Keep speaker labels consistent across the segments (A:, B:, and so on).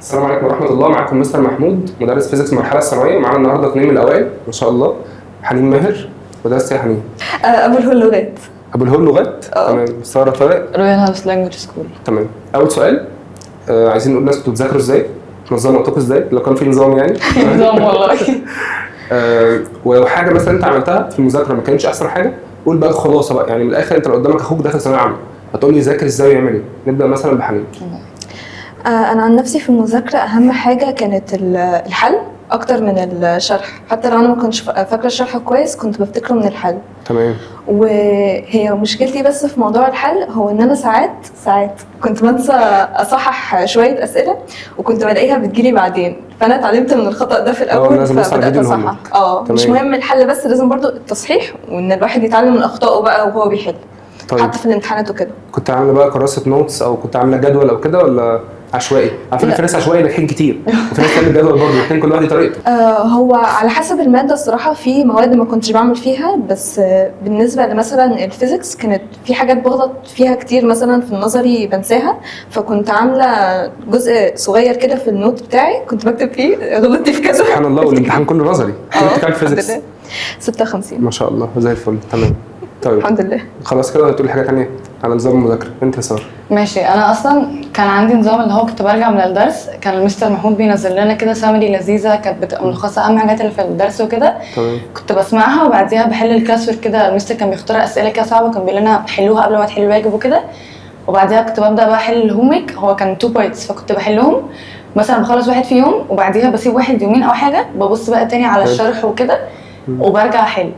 A: السلام عليكم ورحمة الله. معاكم مستر محمود، مدرس physics المرحلة الثانويه. معانا النهارده اثنين من الاوائل ما شاء الله، حنين ماهر. مدرسه يا حنين؟
B: آه، ابو الهول لغات.
A: ابو الهول لغات.
B: اه.
A: تمام. ساره طارق.
C: Royal House Language School.
A: تمام. اول سؤال، عايزين نقول الناس كنتوا بتذاكروا ازاي؟ تنظموا وقتكم ازاي؟ لو كان في نظام يعني.
C: نظام والله.
A: ولو حاجة مثلا انت عملتها في المذاكرة ما كانتش احسن حاجه، قول بقى الخلاصة بقى، يعني من الاخر انت لو قدامك اخوك داخل ثانوية عامة هتقول لي يذاكر ازاي ويعمل ايه؟ نبدا مثلا بحنين.
B: انا عن نفسي في المذاكرة اهم حاجة كانت الحل اكتر من الشرح، حتى لو انا ما كنتش فاكره الشرح كويس كنت بفتكره من الحل. وهي مشكلتي بس في موضوع الحل هو ان انا ساعات ساعات كنت بنسى اصحح شوية اسئلة وكنت بلاقيها بتجيلي بعدين، فانا اتعلمت من الخطا ده في الاول.
A: لازم نبص على
B: فبدات
A: الفيديو
B: اصحح.
A: ال homework.
B: مش
A: تمام.
B: مهم الحل، بس لازم برضو التصحيح وان الواحد يتعلم من اخطائه بقى وهو بيحل. حتى في الامتحانات وكده.
A: كنت عامله بقى كراسة notes او كنت عامله جدول او كده ولا عشوائي؟ على فكرة
C: لا.
A: في ناس عشوائي ناجحين كتير وفي ناس تعمل جدول برضه، الاثنين كل واحد ليه طريقته.
B: هو على حسب المادة الصراحة، في مواد ما كنتش بعمل فيها، بس بالنسبة لمثلا ال physics كانت في حاجات بغلط فيها كتير، مثلا في النظري بنساها، فكنت عاملة جزء صغير كده في ال note بتاعي كنت بكتب فيه غلطت في كذا.
A: سبحان الله، والامتحان كله نظري. جبت كام
B: الحمد
A: physics؟
B: لله 56.
A: ما شاء الله، زي الفل. تمام، طيب.
B: الحمد لله.
A: خلاص كده ولا تقولي حاجة ثانية على نظام المذاكرة؟ انت يا ساره.
C: ماشي، انا اصلا كان عندي نظام اللي هو كنت برجع من الدرس، كان المستر محمود بينزل لنا كده summary لذيذة كانت بتبقى ملخصه اهم حاجات اللي في الدرس وكده. كنت بسمعها وبعديها بحل ال classwork كده. المستر كان بيختار اسئلة كده صعبه، كان بيقول لنا حلوها قبل ما تحلوا الواجب وكده. وبعديها كنت ببدا بقى احل ال homework، هو كان two parts، فكنت بحلهم مثلا بخلص واحد في يوم وبعديها بسيب واحد يومين او حاجه، ببص بقى تاني على الشرح وكده وبرجع احل.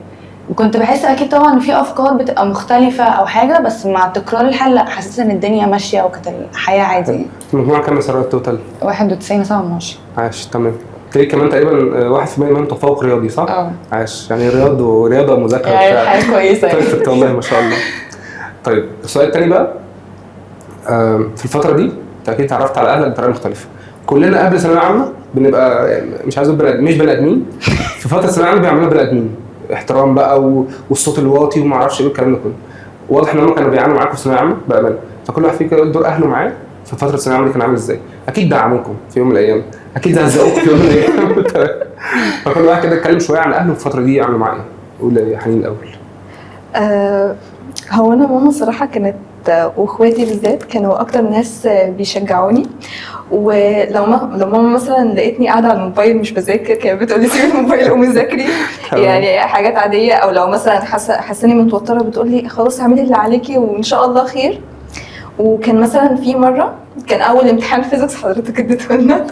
C: وكنت بحس اكيد طبعا ان في افكار بتبقى مختلفة او حاجه، بس مع تكرار الحل لا، حسيت ان الدنيا ماشية وكانت الحياة عادي يعني.
A: المجموعة كام يا ساره ال total؟
C: 91.7.
A: عاش، تمام. تلاقي كمان تقريبا 1% منهم تفوق رياضي، صح؟
C: اه.
A: عاش، يعني رياض ورياضة ومذاكره
C: يعني
A: وبتاع.
C: الحياة كويسة يعني.
A: perfect والله، ما شاء الله. طيب، السؤال الثاني بقى، في الفترة دي انت اكيد اتعرفت على اهلك بطريقة مختلفه. كلنا قبل ثانوية عامة بنبقى يعني مش عايز اقول مش بني ادمين، في فترة الثانوية العامة بيعملونا بني ادمين، احترام بقى والصوت الواطي وما اعرفش ايه والكلام ده كله. واضح ان هم كانوا بيعانوا معاكم في ثانوية عامة بامانه، فكل واحد فيكم يقول دور اهله معاه في فترة الثانوية العامة دي كان عامل ازاي؟ اكيد دعموكم في يوم من الايام، اكيد هزقوكم في يوم من الايام. تمام. فكل واحد كده اتكلم شوية عن اهله في الفترة دي عملوا معاه ايه؟ قول يا حنين الاول.
B: هو انا ماما صراحة كانت واخواتي بالذات كانوا اكتر ناس بيشجعوني، ولو ما لو ماما مثلا لقيتني قاعدة على الموبايل مش بذاكر كانت بتقول لي سيبي الموبايل قومي ذاكري. يعني حاجات عاديه، او لو مثلا حاسه اني متوترة بتقول لي خلاص اعملي اللي عليكي وان شاء الله خير. وكان مثلا في مرة كان اول امتحان physics حضرتك اديته لنا.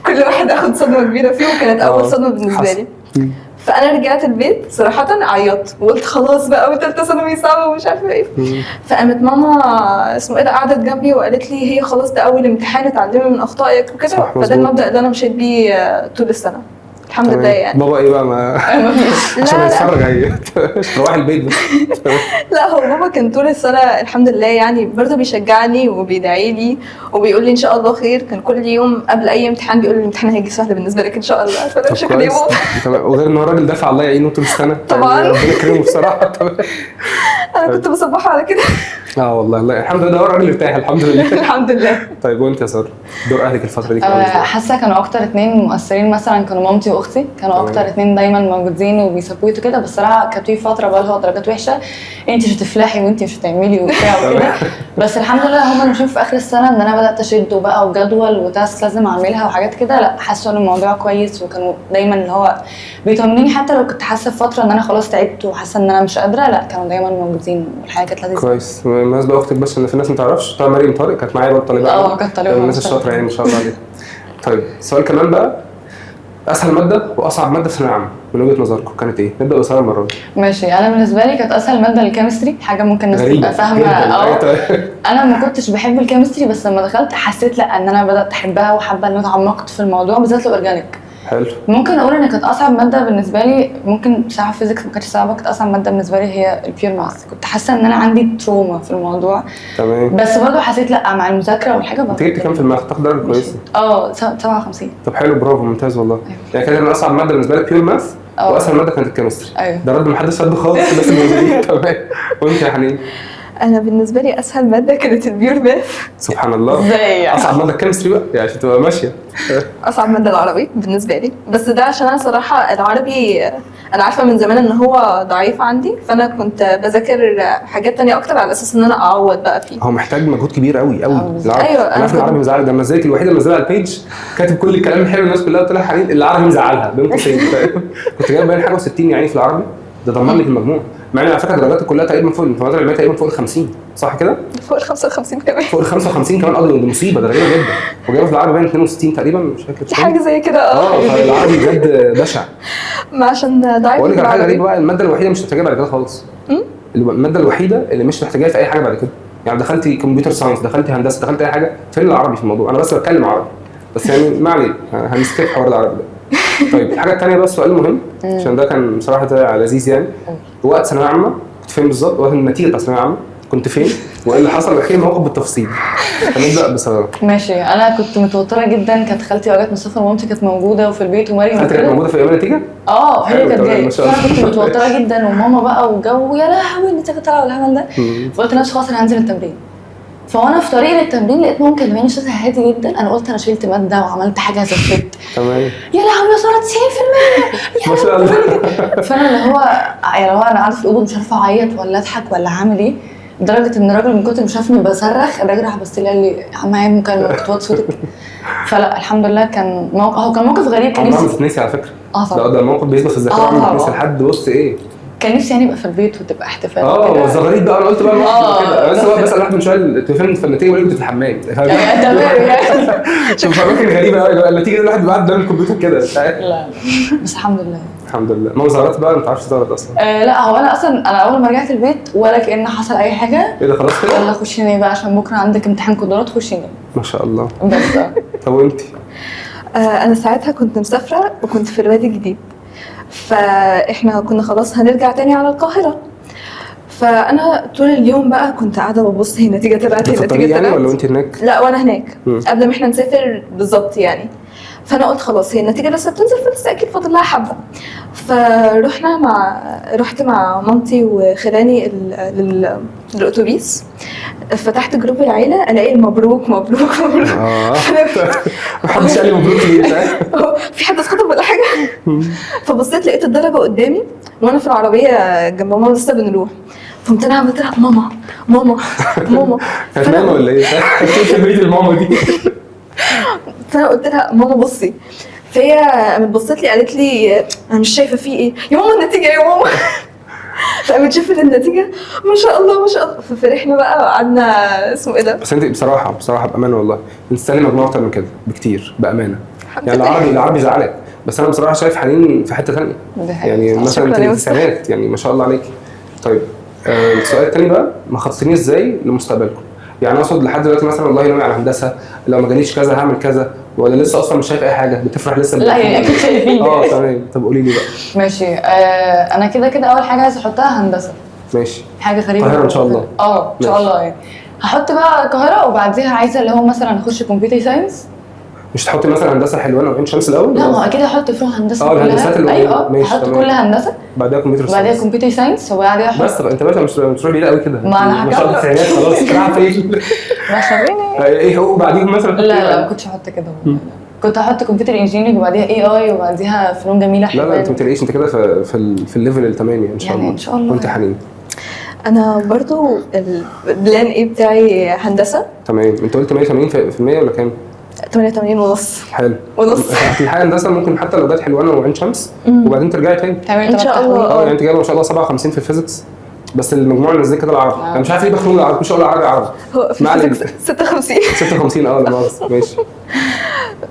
B: كل واحد اخد صدمة كبيرة فيه، وكانت اول صدمة بالنسبة
A: حصل.
B: لي. فانا رجعت البيت صراحة عيطت وقلت خلاص بقى وثالثه ثانوي صعبة ومش عارفه ايه. فقامت ماما اسمه ايه ده قعدت جنبي وقالت لي هي خلاص ده اول امتحان، اتعلمي من اخطائك وكده. فده المبدا اللي انا مشيت بيه طول السنة الحمد لله يعني.
A: بابا ايه بقى؟ ما عشان
B: لا لا.
A: يتفرج هي روح البيت بس.
B: لا، هو بابا كان طول السنة الحمد لله يعني برضه بيشجعني وبيدعي لي وبيقول لي ان شاء الله خير. كان كل يوم قبل اي امتحان بيقول لي الامتحان هيجي سهل بالنسبة لك ان شاء الله. فانا
A: طب
B: شكرا يا
A: كويس.
B: بابا.
A: تمام، وغير ان هو راجل دافع الله يعينه طول السنه.
B: طبعاً.
A: يعني ربنا يكرمه بصراحه. تمام.
B: انا كنت بصبحه على كده.
A: اه والله، الله، الحمد لله، ده هو الراجل ارتاح الحمد لله.
B: الحمد لله.
A: طيب، وانت يا ساره، دور اهلك الفترة دي كان عامل ازاي؟
C: حاسه كانوا اكتر اتنين مؤثرين مثلا كانوا مامتي واختي، كانوا اكتر اتنين دايما موجودين وبي support وكده. بس صراحة كانت في فترة بقى اللي هو درجات وحشه، انت مش هتفلحي وانت مش هتعملي وبتاع وكده، بس الحمد لله هم اللي مشوا في اخر السنة ان انا بدات اشد وبقى وجدول و task لازم اعملها وحاجات كده، لا حاسه ان الموضوع كويس. وكانوا دايما اللي هو بيطمنوني حتى لو كنت حاسه في فترة ان انا خلاص تعبت وحاسه ان انا مش قادره، لا كانوا دايما موجودين والحياة كانت لذيذه.
A: كويس. بالمناسبة اختك، بس ان في ناس ما تعرفش، طبعا مريم طارق كانت معايا برضه طالبه
C: اه، كانت طالبه.
A: من الناس الشاطره يعني، ما شاء الله عليها. طيب، سؤال كمان بقى، اسهل مادة واصعب مادة في ثانوية عامة من وجهه نظركم كانت ايه؟ نبدا بسؤال المرة دي.
C: ماشي، انا بالنسبة لي كانت اسهل مادة ال chemistry، حاجة ممكن الناس
A: غريبة
C: تبقى فاهمه.
A: جدا.
C: اه.
A: طيب.
C: انا ما كنتش بحب ال chemistry، بس لما دخلت حسيت لا ان انا بدات احبها وحابة ان انا اتعمقت في الموضوع، بالذات ال organic. ممكن اقول ان كانت اصعب مادة بالنسبة لي، ممكن بصراحة physics ما كانتش صعبه، كانت اصعب مادة بالنسبة لي هي ال pure math. كنت حاسه ان انا عندي trauma في الموضوع. بس برضه حسيت لا مع المذاكرة والحاجة
A: انت جبت كام في ال math؟ تاخد درجه كويسه.
C: اه، 57.
A: طب حلو، برافو، ممتاز والله. يعني كان اصعب مادة بالنسبة لك pure math واسهل مادة كانت ال chemistry.
C: ايوه.
A: ده رد محدش رد خالص، الناس الموجودين. تمام، وانت يا حنين؟
B: انا بالنسبة لي اسهل مادة كانت ال pure math.
A: سبحان الله.
C: ازاي يعني؟
A: اصعب مادة ال chemistry بقى يعني عشان تبقى ماشية.
B: اصعب مادة العربي بالنسبة لي، بس ده عشان انا صراحة العربي انا عارفه من زمان ان هو ضعيف عندي، فانا كنت بذاكر حاجات تانية اكتر على اساس ان انا اعوض بقى فيه.
A: هو محتاج مجهود كبير قوي قوي
C: بالظبط.
A: العربي.
B: أيوة،
A: انا عارف العربي مزعل، ده مزاجك الوحيدة اللي منزلها على ال page كاتب كل الكلام الحلو الناس كلها قلت لها حنين العربي مزعلها بين قوسين. كنت جايب باين حاجة و60 يعني في العربي، ده دمر لي في المجموع، مع ان على فكرة درجاتي كلها تقريبا فوق المواد العلمية تقريبا فوق ال 50 صح كده؟
B: فوق ال 55 كمان.
A: فوق ال 55 كمان. دي مصيبة، ده غريبة جدا. وجايبه في العربي باين 62 تقريبا، مش فاكر
B: حاجة زي كده.
A: فالعربي بجد بشع.
B: ما عشان ضعيف
A: واقول لك على حاجة
B: العربي.
A: غريبة بقى، المادة الوحيدة مش محتاجاها بعد كده خالص. المادة الوحيدة اللي مش محتاجاها في اي حاجة بعد كده، يعني دخلتي computer science، دخلتي هندسة، دخلتي اي حاجة، فين العربي في الموضوع؟ انا بس بتكلم عربي بس يعني، ما علينا، هن skip حوار العربي ده. طيب الحاجة الثانية بقى، السؤال المهم عشان ده كان بصراحة طلع لذيذ يعني. وقت ثانوية عامة كنت فين بالظبط؟ وقت النتيجة بتاع ثانوية عامة كنت فين؟ وايه اللي حصل؟ واحكي لي الموقف بالتفصيل. هنبدا بساره.
C: ماشي. انا كنت متوترة جدا، كانت خالتي رجعت من السفر ومامتي كانت موجودة وفي البيت ومريم
A: خالتك كانت
C: وكده.
A: موجودة في ايام النتيجة؟
C: اه هي
A: حلو،
C: كانت
A: تمام،
C: جاية.
A: ما شاء الله.
C: فانا كنت متوترة جدا، وماما بقى وجو يا لهوي النتيجة طالعه والهبل ده. فقلت لنفسي خلاص انا هنزل التمرين. فوانا في طريقي للتمرين لقيت ماما مكلماني صوتها هادي جدا. انا قلت انا شلت مادة وعملت حاجة زفت.
A: تمام.
C: يا لهوي يا ساره 90%.
A: ما شاء الله.
C: فانا اللي هو يعني هو انا قاعدة في الاوضة مش عارفه اعيط ولا اضحك ولا اعمل ايه، لدرجة ان الراجل من كتر ما شافني بصرخ الراجل راح بص لي قال لي معايا مكالمة كنت وطي صوتك. فلا الحمد لله كان موقف، هو كان موقف غريب. كان
A: عمرها ما
C: نفسي
A: تتنسي على فكرة.
C: طبعا.
A: ده موقف بيثبت في الذاكرة، عمره ما تتنسي
C: طبعا.
A: لحد بص ايه.
C: كان نفسي يعني ابقى في البيت وتبقى احتفال وكده.
A: والزغاريد بقى، انا قلت بقى الموقف كده. انا لسه بقى بسال واحد من شوية التليفون في النتيجة بيقول لي كنت في الحمام.
C: تمام يعني.
A: شوف اماكن غريبة قوي النتيجة دي، الواحد بيقعد قدام الكمبيوتر كده.
C: لا بس الحمد لله.
A: الحمد لله. ما زغرت بقى؟ ما تعرفش تزغرت اصلا؟
C: لا هو انا اصلا انا اول ما رجعت البيت ولا كأن حصل اي حاجة.
A: ايه ده خلاص كده؟
C: يلا خشي نامي بقى عشان بكره عندك امتحان قدرات، خشي نامي.
A: ما شاء الله.
C: بس.
A: طب وانتي؟
B: انا ساعتها كنت مسافرة وكنت في الوادي الجديد، فاحنا كنا خلاص هنرجع تاني على القاهرة. فانا طول اليوم بقى كنت قاعدة ببص هي النتيجة طلعت، هي
A: في الطريق
B: النتيجة
A: يعني
B: طلعت
A: ولا وانت هناك؟
B: لا وانا هناك قبل ما احنا نسافر بالظبط يعني. فانا قلت خلاص هي النتيجة لسه بتنزل فلسه اكيد فاضل لها حبه. فروحنا مع رحت مع مامتي وخلاني للاتوبيس. فتحت group العيلة الاقي مبروك مبروك مبروك.
A: محدش قال لي مبروك ليه؟
B: في حد اتخطب ولا حاجة؟ فبصيت لقيت الدرجة قدامي وانا في العربية جنب ماما لسه بنروح. فقمت انا عملت لها ماما ماما ماما.
A: كانت ماما ولا ايه؟ كمية الماما دي.
B: فانا قلت لها ماما بصي، فهي قامت بصت لي قالت لي انا مش شايفه فيه ايه يا ماما النتيجة يا ماما. فقامت شافت النتيجة ما شاء الله ما شاء الله. ففرحنا بقى وقعدنا اسمه ايه ده.
A: بس انت بصراحة بصراحة بامانه والله انت تستاهلي مجموعة اكتر من كده بكتير بامانه. يعني العربي زعلك، بس انا بصراحة شايف حنين في حتة ثانية يعني مثلا انت التسعينات يعني ما شاء الله عليك. طيب السؤال الثاني بقى، مخططين ازاي لمستقبلكم؟ يعني اقصد لحد دلوقتي مثلا والله ناوي على هندسة، لو ما جاليش كذا هعمل كذا، ولا لسه اصلا مش شايف اي حاجة بتفرح لسه؟
C: لا يعني اكيد شايفين.
A: تمام. طب قولي لي بقى.
C: ماشي. انا كده كده اول حاجة عايزه احطها هندسة.
A: ماشي.
C: حاجة غريبة.
A: القاهرة ان شاء الله.
C: ان شاء الله يعني هحط بقى القاهرة، وبعديها عايزه اللي هو مثلا اخش computer science.
A: مش تحطي مثلا هندسة حلوان او عين شمس الاول؟
C: لا ما اكيد هحط فروع هندسة
A: كلها. الهندسات اللي
C: ايوه هحط كل هندسة،
A: بعدها computer science،
C: بعدها computer science، وبعدها احط
A: بس. انت باشا مش تروح بعيد قوي كده.
C: ما انا
A: هكمل التسعينات خلاص راح فين؟ ايه هو بعديهم مثلا؟
C: لا ما كنتش هحط كده، كنت هحط computer engineering وبعديها AI وبعديها فنون جميلة.
A: لا لا انت ما تقلقيش، انت كده في ال level الثمانية ان شاء الله.
C: ان شاء الله.
A: وانت حنين؟
B: انا برضو ال plan A بتاعي هندسة.
A: تمام. انت قلت 88% ولا كام؟
B: 88 ونص.
A: حلو.
B: ونص.
A: هتلحقي هندسة ممكن حتى لو جت حلوان وعين شمس وبعدين ترجعي تاني
B: ان شاء الله.
A: يعني انت جايبه ما شاء الله 57 في ال physics، بس المجموع اللي نزل كده العربي. انا مش عارف ليه بخنوق العربي، مش هقول العربي عربي.
B: هو في ال physics 56.
A: 56 لا مؤاخذة. ماشي.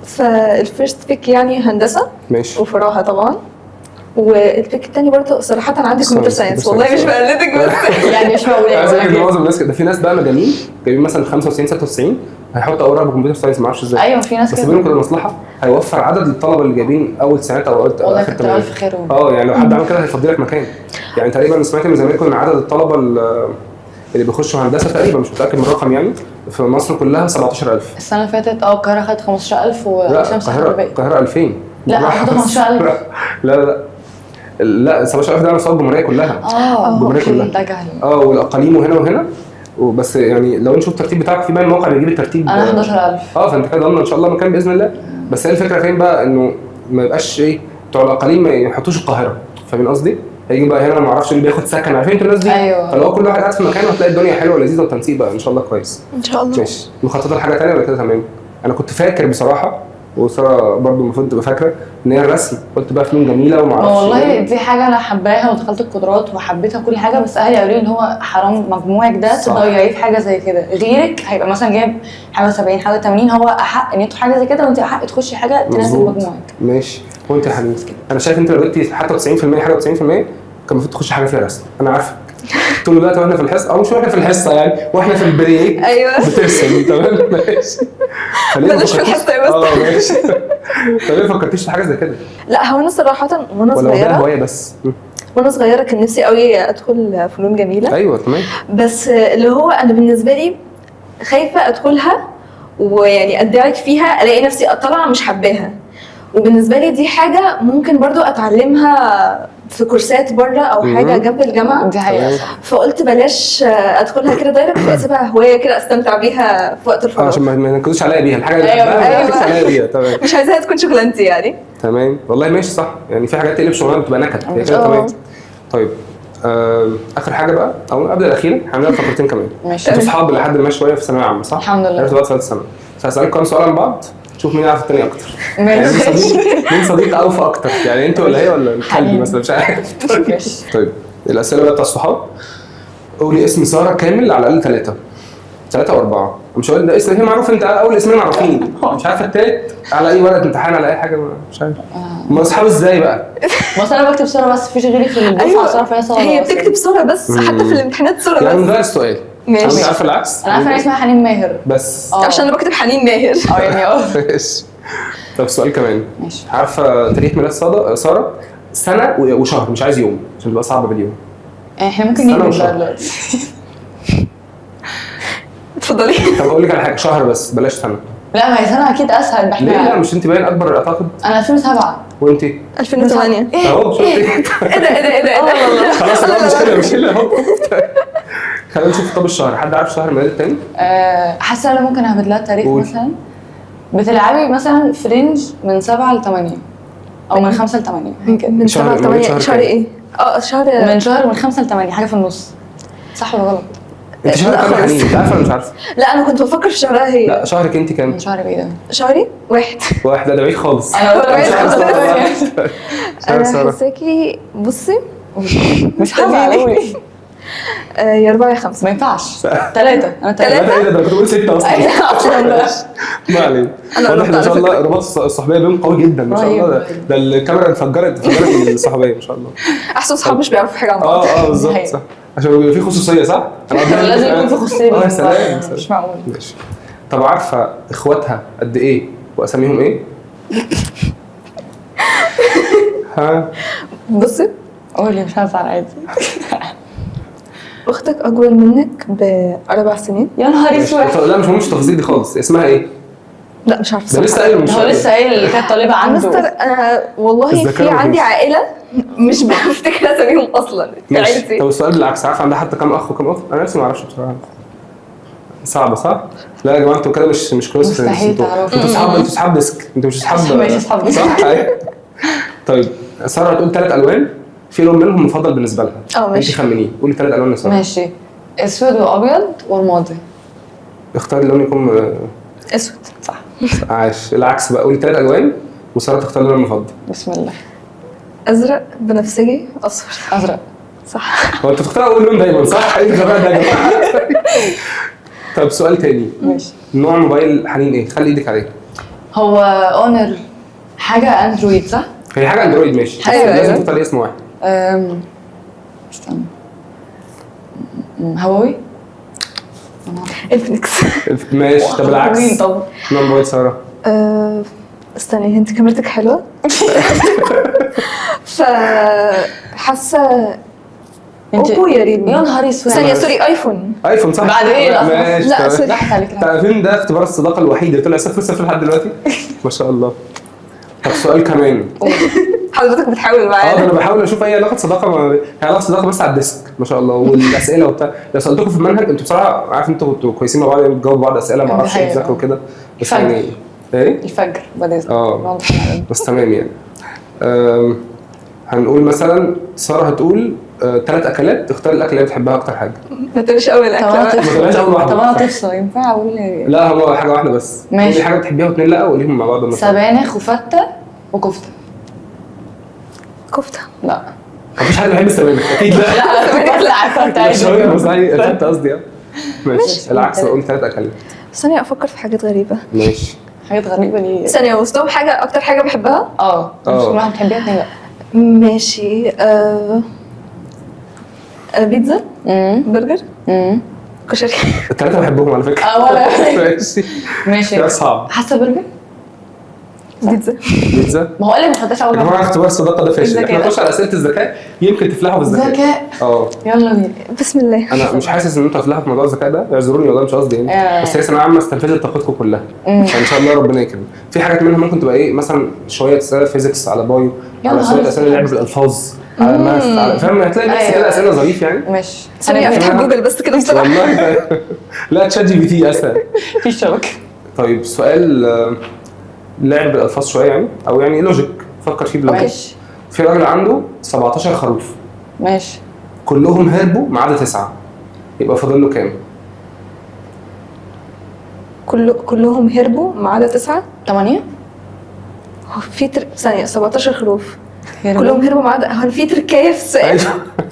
B: فال first pick يعني هندسة.
A: ماشي.
B: وفراها طبعا. وال pick الثاني برضه صراحة عندي computer science، والله مش بقلدك بس
C: يعني مش معقول.
A: عايز اقول لك معظم الناس ده، في ناس بقى مجانين جايبين مثلا 95 96 هيحط اوراق ب computer science ما اعرفش ازاي.
C: ايوه في ناس كده،
A: بس بينهم كده مصلحة، هيوفر عدد الطلبة اللي جايبين اول تسعينات او اول
C: والله كتر الف خير.
A: يعني لو حد عمل كده هيفضي لك مكان. يعني تقريبا سمعت من زمايلكم ان عدد الطلبة اللي بيخشوا هندسة تقريبا، مش متاكد من الرقم يعني، في مصر كلها 17000
C: السنة اللي فاتت. القاهرة خدت 15000
A: وشمس القاهرة 2000.
C: لا 15000.
A: لا لا لا 17000 ده على مستوى الجمهورية كلها.
C: الجمهورية
A: كلها.
C: ده جهل.
A: والاقاليم وهنا وهنا. وبس يعني لو نشوف الترتيب بتاعك في باين موقع بيجيب الترتيب.
C: انا 11000.
A: فانت كده ضامنه ان شاء الله مكان باذن الله. بس هي الفكرة فين بقى؟ انه ما يبقاش ايه بتوع الاقاليم ما يحطوش القاهرة، فاهمين قصدي؟ هيجي بقى هنا ما اعرفش اللي بياخد سكن، عارفين انتوا الناس دي؟
C: أيوة.
A: فلو كل واحد قاعد في مكانه هتلاقي الدنيا حلوة ولذيذه والتنسيق بقى ان شاء الله كويس.
B: ان شاء الله.
A: ماشي. مخططه لحاجة ثانية ولا كده تمام؟ انا كنت فاكر بصراحة، وسارة برضو المفروض تبقى فاكره ان هي الرسم، قلت بقى فنون جميلة وما اعرفش
C: والله
A: إيه.
C: دي حاجة انا حباها ودخلت القدرات وحبيتها كل حاجة، بس اهلي قالوا لي ان هو حرام مجموعك ده تضيعيه في حاجة زي كده، غيرك هيبقى مثلا جايب حاجة 70 حاجة 80، هو احق ان انتوا حاجة زي كده وانت احق تخشي حاجة تناسب مجموعك.
A: ماشي. وانت يا حبيبي انا شايف انت لو جبتي حتى 90% حاجة 90% كان المفروض تخش حاجة فيها رسم. انا عارفه طول الوقت واحنا في الحصة، او مش واحنا في الحصة يعني، واحنا في ال break.
B: ايوه
A: بترسم. تمام ماشي.
B: بلاش في الحصة يا مستر.
A: ماشي. طب ليه ما فكرتيش في حاجة زي كده؟
B: لا هو انا صراحة وانا
A: ولا ده
B: صغيرة،
A: هواية بس؟
B: وانا صغيرة كان نفسي قوي ادخل فنون جميلة.
A: ايوه تمام.
B: بس اللي هو انا بالنسبة لي خايفة ادخلها ويعني ادعك فيها الاقي نفسي طالعه مش حباها، وبالنسبة لي دي حاجة ممكن برضو اتعلمها في كورسات بره او حاجة جنب الجامعة.
C: دي حقيقة.
B: فقلت بلاش ادخلها كده direct، واسيبها هواية كده استمتع بيها في وقت الفراغ.
A: عشان ما نكدوش عليا بيها الحاجة اللي
C: أيوة.
A: بحبها، ما نكدوش عليا بيها. تمام
B: مش عايزاها تكون شغلانتي يعني.
A: تمام والله ماشي صح. يعني في حاجات تقلب شغلانة بتبقى نكد هي كده. تمام. طيب اخر حاجة بقى او قبل الاخيرة هنعمل فقرتين كمان.
C: ماشي.
A: انتوا اصحاب لحد ما شوية في ثانوية عامة صح؟
C: الحمد لله.
A: عرفتوا بعض في ثالث سنة، فهسالكم كام سؤال عن بعض شوف مين يعرف الثاني اكتر.
C: ماشي.
A: يعني مين صديق اوفى اكتر، يعني انت ولا هي ولا الكلب مثلا، مش عارف. طيب الاسئلة بقى بتاع الصحاب. قولي اسم ساره كامل على الاقل 3 او 4. مش هقول ده اسم، هي معروف، انت اول اسمين معروفين، مش عارفه التالت على اي ورقة امتحان على اي حاجة، مش عارف. ما اصحاب ازاي بقى؟
C: بس انا بكتب ساره بس، مفيش غيري في الدفعة.
B: أيوة.
C: ساره فيها ساره،
B: هي بتكتب ساره بس حتى في الامتحانات ساره
A: يعني
B: بس.
A: نغير السؤال.
B: ماشي.
A: انت عارفه العكس؟
C: انا عارفه ان اسمها حنين ماهر
A: بس
B: عشان انا بكتب حنين ماهر.
C: يعني
A: ماشي. طب سؤال كمان.
C: ماشي.
A: عارفه تاريخ ميلاد ساره؟ سنة وشهر، مش عايز يوم عشان تبقى صعبة باليوم.
C: احنا ممكن نيجي دلوقتي.
B: اتفضلي.
A: طب اقول لك على حاجة، شهر بس بلاش سنة.
C: لا ما هي سنة اكيد اسهل. احنا
A: ليه؟ لا مش انت باين اكبر اعتقد.
C: انا 2007.
A: وانت؟
B: 2008.
A: اهو شفتي؟
B: ايه ده ايه ده ايه ده ايه ده؟
A: خلاص لا مش كده مش كده اهو. خلينا نشوف. طب الشهر، حد عارف شهر ميلاد التاني؟
C: حاسه انا ممكن اهبد لها التاريخ مثلا. بتلعبي مثلا في range من 7 ل 8 او من 5 ل 8 كده.
B: من 7 ل 8 شهر ايه؟ شهر
C: من شهر من 5 ل 8 حاجة في النص، صح ولا غلط؟
A: انت شهر كام يا حنين؟ انت عارفه ولا مش عارفه؟
B: لا انا كنت بفكر في شهرها هي.
A: لا شهرك انت كام؟
C: شهري ايه ده؟
B: شهري 1.
A: 1. لا ده بعيد خالص.
C: انا بعيد خالص.
B: انا حاساكي بصي
C: مش عارفه اقول
B: يا 4 يا 5.
C: ما ينفعش. 3. انا 3.
A: ايه ده؟ انا كنت بقول 6 اصلا. ما علينا. واضح ان شاء الله رباط الصحوبيه بينهم قوي جدا ما شاء الله. ده الكاميرا انفجرت من الصحوبيه ما شاء الله.
B: احسن صحاب مش بيعرفوا حاجة عن بعض.
A: بالظبط صح، عشان بيبقى في خصوصية صح؟
C: لازم يكون في خصوصية.
A: سلام.
C: مش معقول.
A: ماشي. طب عارفه اخواتها قد ايه واساميهم ايه؟ ها؟
B: بصي
C: قولي مش هزعل عادي.
B: اختك اكبر منك ب4 سنين.
C: يا نهار اسود.
A: لا مش مهم التفاصيل دي خالص. اسمها ايه؟
B: لا مش عارفه.
A: ده لسه قايل،
C: هو لسه قايل اللي كانت طالبه عنده.
B: مستر انا والله في عندي عائلة مش بفتكر اساميهم اصلا في عيلتي.
A: طب السؤال بالعكس، عارفه عندها حتى كام اخ وكام اخت؟ انا نفسي ما اعرفش بصراحة. صعبة صح؟ لا يا جماعة انتوا كده مش close.
C: مستحيل تعرفوا.
A: انتوا اصحاب، انتوا اصحاب desk، انتوا مش اصحاب.
C: ماشي اصحاب desk
A: صح؟ طيب ساره هتقول 3 الوان، في لون منهم مفضل بالنسبة لها.
B: ماشي.
A: انت خمنيه، قولي 3 الوان لساره.
C: ماشي. اسود وابيض ورمادي.
A: اختاري اللون يكون
B: اسود.
C: صح.
A: عاش. العكس بقى، قولي 3 الوان وسارة تختار اللون المفضل.
C: بسم الله.
B: ازرق، بنفسجي، اصفر.
C: ازرق
B: صح.
A: هو انت بتختار اول لون دايما صح؟ ايه الغباء ده يا جماعة؟ طب سؤال تاني.
C: ماشي.
A: نوع موبايل حنين ايه؟ خلي ايدك عليه.
C: هو اونر حاجة اندرويد صح؟
A: هي حاجة اندرويد ماشي.
B: ايوه
A: لازم تختاري اسم واحد.
C: استنى. هواوي؟
B: انفينكس.
A: ماشي. طب العكس.
C: طب
A: نوع موبايل ساره؟
B: استني، انت كاميرتك حلوة. فحاسه اوبو يا ريت.
C: يا نهار اسود.
B: ثانية sorry، ايفون.
A: ايفون صح.
C: بعد ايه؟
B: لا sorry،
C: راحت عليك.
A: تعرفين ده اختبار الصداقة الوحيد اللي طلع 0-0 لحد دلوقتي. ما شاء الله. طب سؤال كمان.
B: حضرتك بتحاول
A: اه ده
B: معانا.
A: انا بحاول اشوف اي علاقة صداقه هي علاقة صداقه بس على ال desk ما شاء الله، والاسئلة وبتاع. لو سالتكم في المنهج انتوا بصراحة عارف انتوا كنتوا كويسين مع بعض، يعني بتجاوبوا بعض اسئلة ما اعرفش ايه،
C: الحقيقة.
A: بتذاكروا كده بس
C: الفجر.
A: يعني ايه
C: الفجر بعد اذنك.
A: اه. بس تمام يعني. هنقول مثلا ساره هتقول 3 اكلات، تختار الاكلة اللي بتحبها اكتر حاجة.
B: ما تقولش اول
C: طب
B: اكله
C: انا
B: بقى.
A: ما تقولهاش اول واحدة.
C: طب انا طفله ينفع اقول إيه؟
A: لا هو حاجة واحدة بس.
C: ماشي.
A: قولي حاجة بتحبيها واثنين لا، وقوليهم مع بعض مثلا.
C: سبانخ وفته وكفته.
B: كفته.
C: لا
A: مفيش حد بيحب السبانخ اكيد. لا
C: لا لا
A: مش هقول بس يعني الفته قصدي. ماشي العكس، اقول 3 اكلات.
B: ثانية افكر في حاجات غريبة.
A: ماشي.
C: حاجات غريبة ليه؟
B: ثانية وسطهم حاجة اكتر حاجة بحبها.
C: اه مش كل واحد بتحبيها اتنين لا.
B: ماشي. بيتزا، برجر، كشري.
A: الثلاثة بحبهم على فكرة.
C: ولا
A: ماشي.
C: ماشي.
A: ده صعب.
C: حاسه برجر؟
B: بيتزا.
A: بيتزا.
C: ما هو قال لي ما تحطهاش اول
A: يا جماعة
C: واحدة.
A: اختبار الصداقة ده فاشل، احنا
C: الذكاء.
A: نخش على اسئلة الذكاء يمكن تفلحوا في الذكاء.
C: ذكاء. يلا بينا.
B: بسم الله.
A: انا مش حاسس ان انتوا هتفلحوا في موضوع الذكاء ده، اعذروني والله مش قصدي يعني، بس هي ثانوية عامة استنفذت طاقتكم كلها، فان شاء الله ربنا يكرم. في حاجات منها ممكن تبقى ايه مثلا شوية اسئلة physics على bio، على شوية اسئلة لعب بالالفاظ، على math، على فاهم، هتلاقي نفس كده اسئلة ظريف يعني.
C: ماشي.
B: ثانية افتح جوجل بس كده بسرعة.
A: والله لا ChatGPT اسهل.
C: في شبكة.
A: طيب سؤال لعب بالالفاظ شوية يعني، او يعني logic، فكر فيه ب logic.
C: ماشي.
A: في راجل عنده 17 خروف.
C: ماشي.
A: كلهم هربوا ما عدا 9، يبقى فاضل له كام؟
B: كلهم هربوا ما عدا 9.
C: 8.
B: هو في ثانية 17 خروف كلهم هربوا ما عدا، هو في تركايه في السؤال؟
A: ايوه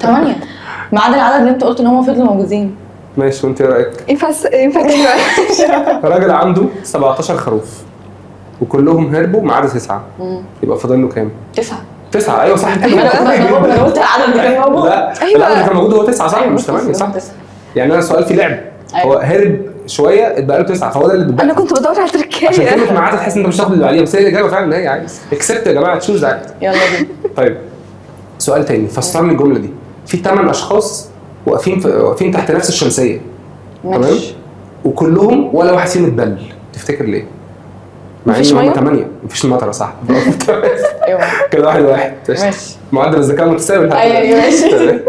C: 8 ما عدا العدد اللي انت قلت ان هم فضلوا موجودين.
A: ماشي، وانت ايه رايك؟
B: ينفع ينفع تاني بقى؟
A: راجل عنده 17 خروف وكلهم هربوا ما عدا 9، يبقى فاضل له كام؟
C: 9.
A: 9. ايوه صح.
C: انا قلت العدد اللي كان موجود.
A: لا
B: أيوة.
A: العدد اللي كان موجود هو 9 صح، مش 8 صح؟ يعني انا السؤال فيه لعب، هو هرب شوية اتبقى له 9، فهو ده اللي اتبقى.
B: انا كنت بدور على
A: عشان
B: تركايه.
A: كلمة ما عدا تحس انت مش هتاخد اللي عليها، بس هي الاجابة فعلا هي عايز accept يا جماعة، choose عادي.
C: يلا بينا.
A: طيب سؤال تاني، فسر لي الجملة دي. في 8 اشخاص واقفين تحت نفس الشمسية، تمام؟ وكلهم ولا واحد فيهم اتبل، تفتكر ليه؟ مع
B: مفيش
A: ان هم
B: مية؟
A: 8 مفيش مطره صح؟
C: ايوه
A: كده 1-1.
C: ماشي.
A: معدل الذكاء متساوي الحمد لله.
C: ايوه ماشي.
A: تمام.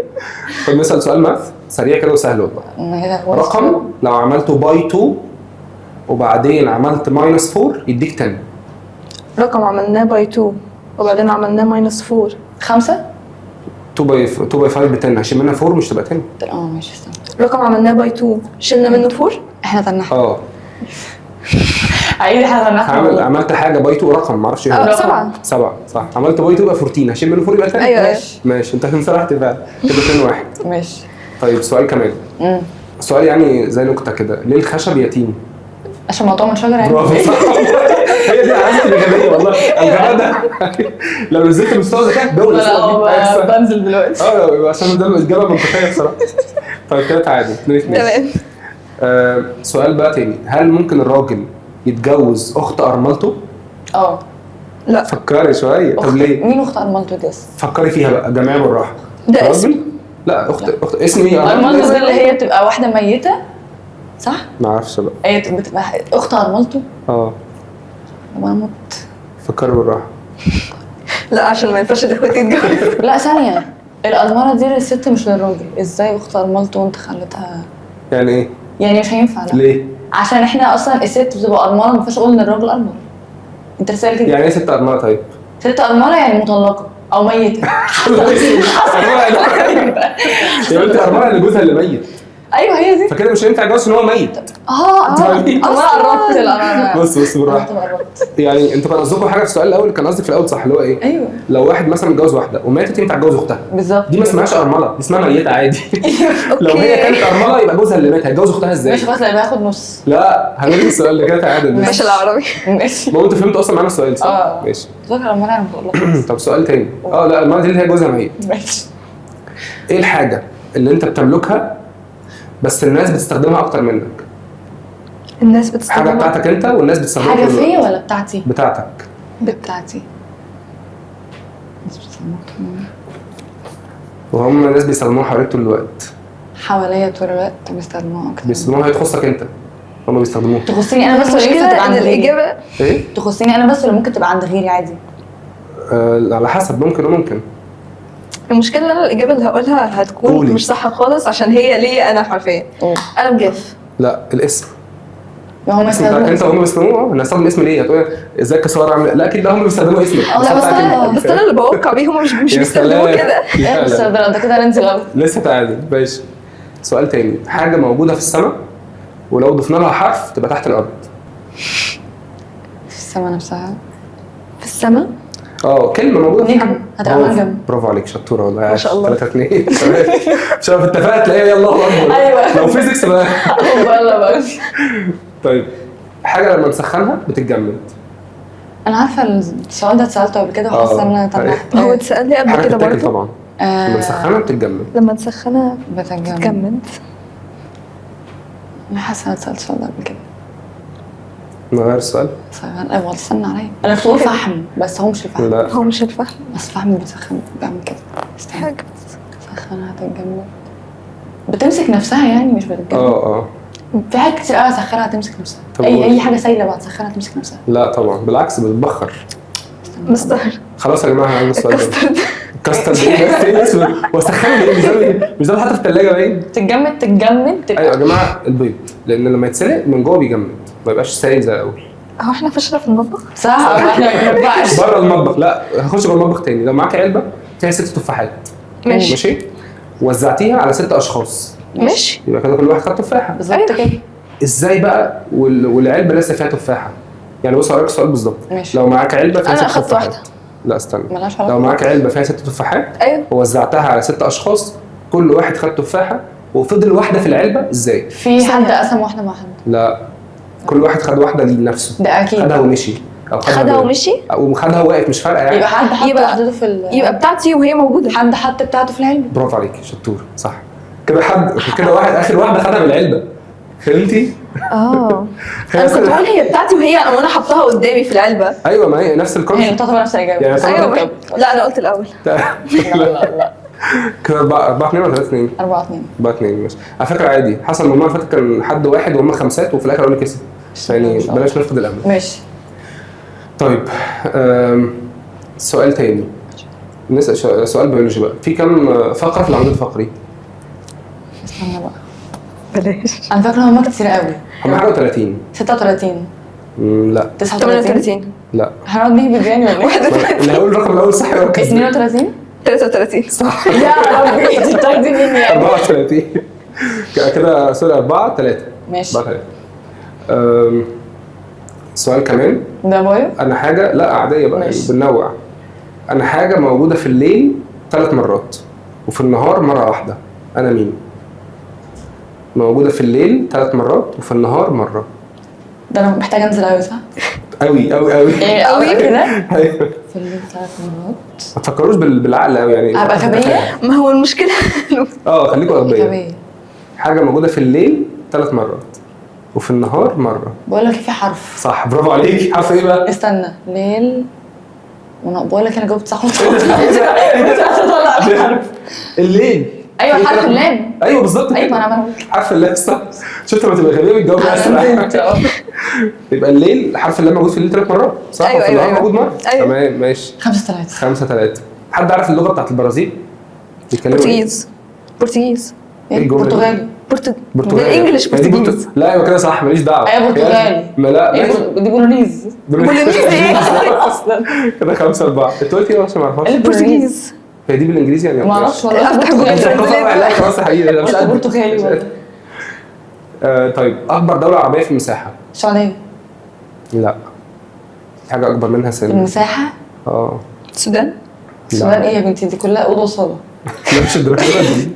A: طب نسال سؤال math سريع كده وسهل والله. رقم لو عملته by 2 وبعدين عملت minus 4 يديك 10.
B: رقم عملناه by 2 وبعدين عملناه minus 4.
C: 5.
A: 2 by 2 by 5 ب 10، هشيل منها 4 مش تبقى 10.
C: ماشي استنى.
B: رقم عملناه by 2 شلنا منه 4.
C: احنا تنحنا. عيد احنا تنحنا.
A: عملت حاجة by 2 رقم ما اعرفش ايه هو.
B: 7.
A: 7 صح. عملت by 2 يبقى 14، هشيل منه 4 يبقى 10.
B: ايوه
C: ماشي.
A: ماشي، انت سرحت فعلا كده 2-1.
C: ماشي.
A: طيب سؤال كمان. سؤال يعني زي نكتة كده، ليه الخشب يتيم؟
C: عشان مقطوع من شجرة يعني.
A: برافو صح. هي دي علامة الغبية والله، الغباء ده لو نزلت مستوى ذكاء دول.
C: لا بنزل دلوقتي.
A: عشان ده الاجابة منطقية بصراحة. طيب كده تعادل 2-2.
B: تمام.
A: سؤال بقى تاني، هل ممكن الراجل يتجوز اخت ارملته؟
B: لا.
A: فكري شوية. طب ليه؟
C: مين اخت ارملته دي؟
A: فكري فيها بقى جماعة بالراحة.
B: ده اسم؟
A: لا اخت اسم ايه؟
C: ارملته دي اللي هي بتبقى واحدة ميته صح؟
A: ما اعرفش بقى.
C: هي بتبقى اخت ارملته؟ وانا مت.
A: فكري بالراحة.
B: لا عشان ما ينفعش الاخوات يتجوزوا.
C: لا ثانية، الارملة دي للست مش للراجل، ازاي اخت ارملته وانت خلتها؟
A: يعني ايه؟
C: يعني مش هينفع. لا
A: ليه؟
C: عشان احنا اصلا الست بتبقى ارملة، ما ينفعش اقول ان الراجل ارمل. انت سألت كده.
A: يعني ايه ست ارملة طيب؟
C: ست ارملة يعني مطلقه او ميته.
A: يا بنتي ارملة اللي جوزها اللي ميت.
C: ايوه هي دي.
A: فكده مش هينفع يتجوز ان هو ميت.
C: انا قربت. لا
A: بص بالراحة. يعني انتوا كان قصدكم حاجة في السؤال الاول، كان قصدك في الاول صح اللي هو ايه؟
C: ايوه
A: لو واحد مثلا اتجوز واحدة وماتت ينفع يتجوز اختها.
C: بالظبط.
A: دي ما اسمهاش ارملة، دي اسمها ميته عادي. لو هي كانت ارملة يبقى جوزها اللي مات، هيتجوز اختها ازاي؟
C: ماشي خلاص، لا يبقى هاخد نص.
A: لا هنلغي السؤال ده كده تعادل.
B: ماشي العربي.
C: ماشي.
A: ما هو انتوا فهمتوا اصلا معنى السؤال صح؟ ماشي.
C: اتوقع ارملة انا مطلقه.
A: طب سؤال تاني. لا الارملة دي اللي هي جوزها ميت.
C: ماشي.
A: ايه الحاجة اللي انت بتملكها بس الناس بتستخدمها اكتر منك؟
B: الناس بتستخدمها
A: حاجة بتاعتك انت والناس بتستخدمها.
C: حاجة فيا ولا بتاعتي؟
A: بتاعتك.
C: بتاعتي. الناس بتستخدمها اكتر مني.
A: وهم الناس بيستخدموها حواليك طول الوقت.
C: حواليا طول الوقت بيستخدموها اكتر.
A: بيستخدموها، هي تخصك انت. هم بيستخدموها.
C: تخصني انا بس ولا ينفع تبقى عند غيري؟
B: الاجابة
A: ايه؟
C: تخصني انا بس ولا ممكن تبقى عند غيري عادي؟
A: على حسب، ممكن وممكن.
B: المشكلة ان انا الاجابة اللي هقولها هتكون
A: قولي.
B: مش صح خالص، عشان هي ليا انا حرفيا. قلم جاف.
A: لا الاسم.
C: ما هم
A: الاسم بتاعك انت،
C: يستخدموا
A: هم بيستخدموه. انا هستخدم اسم ليه؟ هتقول ازيك يا ساره عامله؟ لا اكيد لا، هم بيستخدموا اسمك.
C: لا، بس
A: بتاعك انت.
B: بس انا اللي بوقع بيه، هم مش
A: يا
B: بيستخدموه
A: سلام.
B: كده.
A: لا،
C: ايه بس
A: لا.
C: ده كده ننزل غلط.
A: لسه تعادل. ماشي، سؤال تاني. حاجة موجودة في السماء ولو ضفنا لها حرف تبقى تحت الارض.
C: في السما نفسها.
B: في السماء.
A: كلمة موجودة في
C: نجم.
A: حاجة.
C: هتبقى
A: برافو.
C: نجم.
A: برافو عليك، شطوره والله.
B: ما شاء الله.
A: 3 2. تمام. مش عارف اتفقت تلاقيها يلا الله اكبر.
C: أيوة.
A: لو physics بقى.
C: يلا بقى.
A: طيب، حاجة لما نسخنها بتتجمد.
C: انا عارفه السؤال ده اتسالته قبل كده وحاسه ان انا طلعت.
B: هو اتسال لي قبل
A: حاجة
B: كده
A: بتتاكل
B: برضه.
A: طبعا. لما نسخنها بتتجمد.
B: لما تسخنها
C: بتتجمد.
B: تتجمد.
C: انا حاسه انا اتسالت السؤال ده قبل كده.
A: نغير السؤال.
C: سخن. ايوه استنى عليا، انا كنت بقول فحم بس هو مش الفحم.
A: لا
B: هو مش الفحم.
C: بس الفحم بيسخن بيعمل كده. استنى.
B: حاجة
C: سخنها تتجمد، بتمسك نفسها يعني مش بتتجمد. في حاجات كتير قوي اسخنها تمسك نفسها.
A: طب
C: اي
A: قول.
C: اي حاجة سايله بعد تسخنها تمسك نفسها.
A: لا طبعا بالعكس، بتتبخر.
C: استنى.
B: مستر
A: خلاص يا جماعة هنعمل السؤال ده.
B: الكاسترد.
A: كاسترد ايه بس؟ ايه بس؟ واسخنه ليه؟ مش ده حتى في الثلاجة باين.
C: تتجمد تتجمد تبقى.
A: ايوه يا جماعة، البيض، لان لما يتسلق من جوه بيجمد، ما يبقاش سايل زي الاول.
B: هو احنا فاشلة في المطبخ؟
C: صح احنا ما بننفعش.
A: بره المطبخ. لا هخش جوه المطبخ تاني. لو معاك علبة فيها 6 تفاحات.
B: ماشي.
A: ماشي، وزعتيها على 6 اشخاص.
B: ماشي.
A: يبقى كده كل واحد خد تفاحة.
C: بالظبط كده.
A: ازاي بقى والعلبه لسه فيها تفاحة؟ يعني بص هقول لك السؤال بالظبط.
C: ماشي.
A: لو معاك علبة فيها
B: أنا
A: 6
B: أخدت
A: تفاحات.
B: واحدة.
A: لا استنى،
C: ملهاش علاقة.
A: لو معاك علبة فيها 6 تفاحات
B: ايوه
A: ووزعتها على 6 اشخاص، كل واحد خد تفاحة وفضل واحدة في العلبة، ازاي؟
C: في حد قسم واحدة مع حد.
A: لا، كل واحد خد واحدة لنفسه.
C: ده اكيد.
A: خدها ومشي، او
B: خدها ومشي؟
A: او خدها واقف، مش فارقه يعني.
C: يبقى حد حط واحدته في
B: يبقى بتاعتي وهي موجودة.
C: حد حط بتاعته في العلبة.
A: برافو عليك، شطور، صح كده. حد كده واحد اخر واحدة خدها من العلبة، فهمتي؟
B: انا كنت بقول هي بتاعتي وهي وانا حطاها قدامي في العلبة.
A: ايوه، ما هي نفس
C: هي
A: ال concept.
C: تعتبر نفس الاجابة.
A: يعني
B: ايوه. لا انا قلت الاول.
A: لا
C: لا لا.
A: كده 4 2 ولا 3 2؟
C: 4 2.
A: 4 2 ماشي. على فكرة عادي، حصل المرة اللي فاتت كان حد واحد وهم خمسات وفي الاخر قالوا كسب، يعني بلاش نفقد الامل.
C: ماشي.
A: طيب سؤال تاني، نسال سؤال بيولوجي بقى. في كم فقره في العمود الفقري؟
C: استنى بقى،
B: بلاش.
C: انا فاكره هما كتير قوي.
A: هم حاجة 30.
C: 36.
A: لا.
C: 39.
B: 38.
A: لا.
C: هنقعد نهبد يعني ولا ايه؟
A: اللي هقول الرقم الاول صح يبقى كسبان.
C: 32.
B: 33.
A: صح.
C: يا ربي، انت بتاخدي مني يعني.
A: 34 كده، sorry، 4 3.
C: ماشي.
A: 4 3. سؤال كمان.
C: ده bio؟
A: انا حاجة، لا عادية بقى يعني بننوع. انا حاجة موجودة في الليل 3 مرات وفي النهار مرة واحدة، انا مين؟ موجودة في الليل 3 مرات وفي النهار مرة.
C: ده انا محتاجه انزل قوي صح؟
A: قوي قوي قوي
C: ايه قوي كده؟
A: ايوه.
C: في الليل 3 مرات.
A: ما تفكروش بالعقل قوي يعني.
C: ابقى غبية؟
B: ما هو المشكلة
A: خليكوا اغبياء.
C: غبية.
A: حاجة موجودة في الليل 3 مرات وفي النهار مرة.
C: بقول لك في حرف.
A: صح، برافو عليك. حرف ايه بقى؟
C: استنى، ليل. وانا بقول لك انا جاوبت صح. طلع
A: الليل.
C: ايوه حرف اللام.
A: ايوه بالظبط.
C: ايوه انا عماله.
A: حرف اللام صح. شفت لما تبقى غبية بتجاوب اسرع. يبقى الليل، حرف اللام موجود في الليل 3 مرات صح؟
B: ايوه ايوه
A: موجود مرة.
B: ايوه
A: تمام ماشي.
C: 5 3.
A: 5 3. حد عارف اللغة بتاعت البرازيل؟ بيتكلموا
B: برتغيز. برتغيز.
C: ايه؟ برتغالي.
A: برتغالي.
B: بال English برتغيز.
A: لا ايوه كده صح، ماليش دعوه.
C: ايوه برتغالي.
A: ما لا
C: دي بولونيز.
B: بولونيز ايه
C: اصلا؟
A: كده 5 4. انت قلتي ايه عشان ما اعرفهاش؟
B: البرتغيز.
A: هي دي بالانجليزي يعني؟
C: ما اعرفش والله.
B: افتح جوجل
A: translate. لا خلاص يا حبيبي، انا مش قادر.
C: برتغالي والله.
A: طيب اكبر دولة عربية في المساحة؟
C: السعودية.
A: لا، حاجة اكبر منها سنة.
C: المساحة؟
B: السودان.
C: السودان ايه يا بنتي؟ دي كلها اوضة وصاله.
A: لا مش الدرجة دي.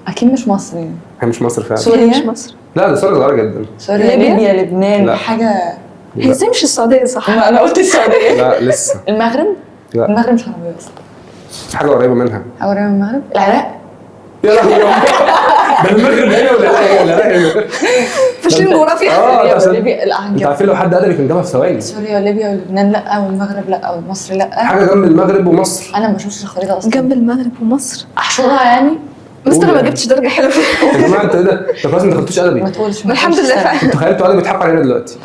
C: اكيد مش مصر يعني.
A: هي مش مصر فعلا.
C: سوريا
B: مش مصر.
A: لا ده سوريا صغيرة جدا.
C: سوريا، ليبيا، لبنان، حاجة.
B: هي ازاي مش السعودية صح؟
C: ما انا قلت السعودية.
A: لا لسه.
C: المغرب؟
A: لا
C: المغرب مش عربية اصلا.
A: حاجة قريبه منها.
C: حاجة قريبه من المغرب؟ العراق؟
A: يا لهوي، ده المغرب هنا ولا العراق هنا؟
B: فاشلين جغرافيا.
C: ليبيا. لا
A: انتوا عارفين لو حد ادبي كان جابها في ثواني.
C: سوريا وليبيا ولبنان لا، والمغرب لا، ومصر لا.
A: حاجة جنب المغرب ومصر.
C: انا ما بشوفش الخريطة اصلا.
B: جنب المغرب ومصر
C: احشرها يعني؟
B: بس انا ما جبتش درجه حلوة.
A: يا جماعة انتوا ايه ده؟ ده خلاص ما دخلتوش ادبي.
C: ما تقولش.
B: الحمد لله فعلا.
A: انتوا خيالتوا ادبي، بيضحكوا علينا دلوقتي.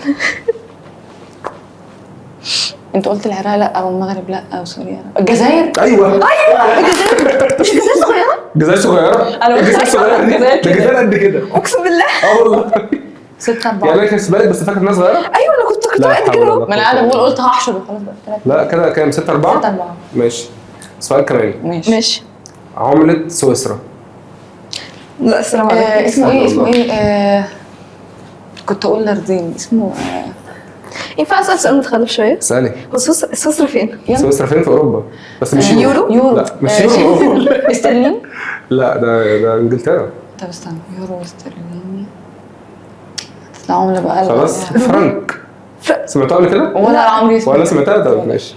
C: انت قلت العراق لا، والمغرب لا، وسوريا لا، الجزائر.
A: ايوه
B: ايوه الجزائر، مش الجزائر صغيرة؟
A: الجزائر صغيرة.
C: أنا قلت
A: الجزائر صغيرة دي،
C: الجزائر
A: ده
C: كده.
A: الجزائر قد كده.
B: اقسم بالله.
A: اه والله.
C: 6 4.
A: يعني انا كان في بالك بس فاكر انها صغيرة؟
B: ايوه انا كنت
A: لا
B: قد
A: حول
B: كده
A: ولا
B: اهو.
A: قوة.
C: ما انا قاعدة بقول، قلت هحشر وخلاص بقى. 3
A: لا كده كام؟ 6 4.
C: 6 4.
A: ماشي، سؤال كمان.
C: ماشي.
B: ماشي.
A: عملة سويسرا.
B: لا السلام عليكم.
C: اسمه ايه؟ اسمه
A: الله.
C: ايه؟ كنت اقول لاردين، اسمه
B: ينفع اسال سؤال متخلف شوية؟
A: اسالي.
B: هو سويسرا فين؟
C: يلا.
A: سويسرا فين؟ في اوروبا بس مش يورو.
B: يورو؟
C: يورو.
A: لا مش يورو.
C: استرليني.
A: لا ده انجلترا.
C: طب استنى، يورو استرليني، تطلع عملة بقى.
A: خلاص فرنك. سمعتها قبل كده؟
C: ولا عمري سمعت.
A: ولا سمعتها؟ طب ماشي.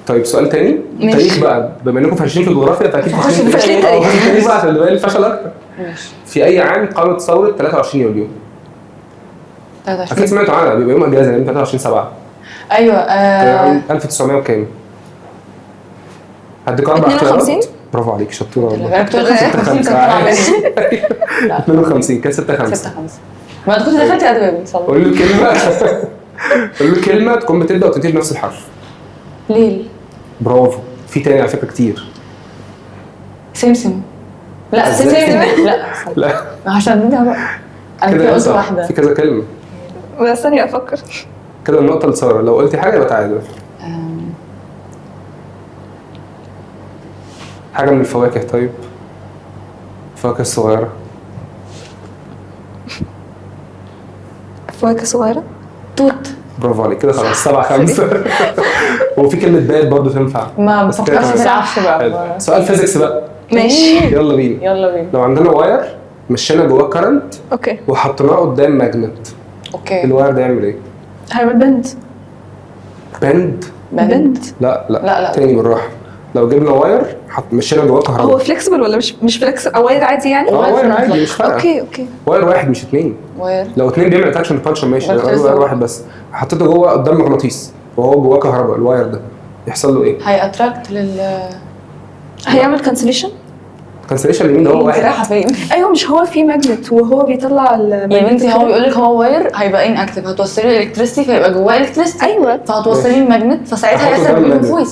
A: طيب سؤال تاني.
B: ماشي.
A: تاريخ بقى، بما انكم فاشلين في الجغرافيا فاكيد
C: فاشلين
B: فاشلين تاريخ.
A: فاشلين تاريخ بقى عشان نبين الفشل اكتر.
C: ماشي.
A: في اي عام قامت ثورة 23 يوليو؟ اكيد
C: 23.
A: سمعتوا عنها، بيبقى يوم اجازه يوم 23 7.
C: ايوه.
A: كان عام 1900 وكام؟ هديك اربع
B: 52؟
A: اختيارات. برافو عليك، شطوره والله.
C: انا كنت قلت 56 كان طالع مني. لا.
A: 52 كان 6 5.
C: 6 5. ما انت كنت دخلتي ادبي ان شاء الله.
A: قول له كلمة، قول له كلمة تكون بتبدا وتنتهي بنفس الحرف.
C: ليل.
A: برافو. في تاني على فكرة كتير.
C: سمسم. لا
A: إزاي؟
C: سمسم لا.
A: لا.
C: عشان بدي بقى انا
A: كده
C: كده قلت
A: ينفع.
C: واحدة.
A: في كذا كلمة.
B: بس ثانية افكر.
A: كده النقطة لساره، لو قلتي حاجة يبقى تعادل. حاجة من الفواكه. طيب الفواكه الصغيرة.
B: فواكه صغيرة.
C: توت.
A: برافو عليك، كده خلاص 7 5. وفي كلمة باد برضه تنفع.
C: ما
A: بس كده
C: بفكرش
A: تمام.
C: في العفش بقى.
A: حلو. سؤال physics بقى.
B: ماشي.
A: يلا بينا.
C: يلا بينا.
A: لو عندنا wire مشينا جواه current
B: okay.
A: وحطيناه قدام magnet،
C: okay.
A: ال wire ده يعمل ايه؟
B: هيعمل bend.
A: bend؟
B: bend.
A: لا لا
C: لا، لا.
A: تاني بالراحة. لو جبنا wire مشينا جواه
B: هو
A: كهرباء.
B: flexible ولا مش flexible؟ او wire عادي يعني؟
A: اه wire عادي مش فارقه.
B: okay okay.
A: wire واحد مش اتنين.
C: wire.
A: لو اتنين بيعمل attraction repulsion ماشي،
C: بس
A: لو
C: لسه.
A: wire واحد بس حطيته جوه قدام مغناطيس وهو جواه كهرباء، ال wire ده يحصل له ايه؟
C: هي attract لل
B: هيعمل cancellation.
A: cancellation لمين؟ ده هو واحد.
C: رايحة فين؟
B: ايوه مش هو في magnet وهو بيطلع ال
C: يا بنتي هو بيقول لك هو wire هيبقى inactive، هتوصلي electricity فيبقى جواه electricity.
B: ايوه.
C: فهتوصلي ال magnet فساعتها
A: هحطه
C: هيحصل
A: قدام
C: بينهم
A: ال magnet.
C: force.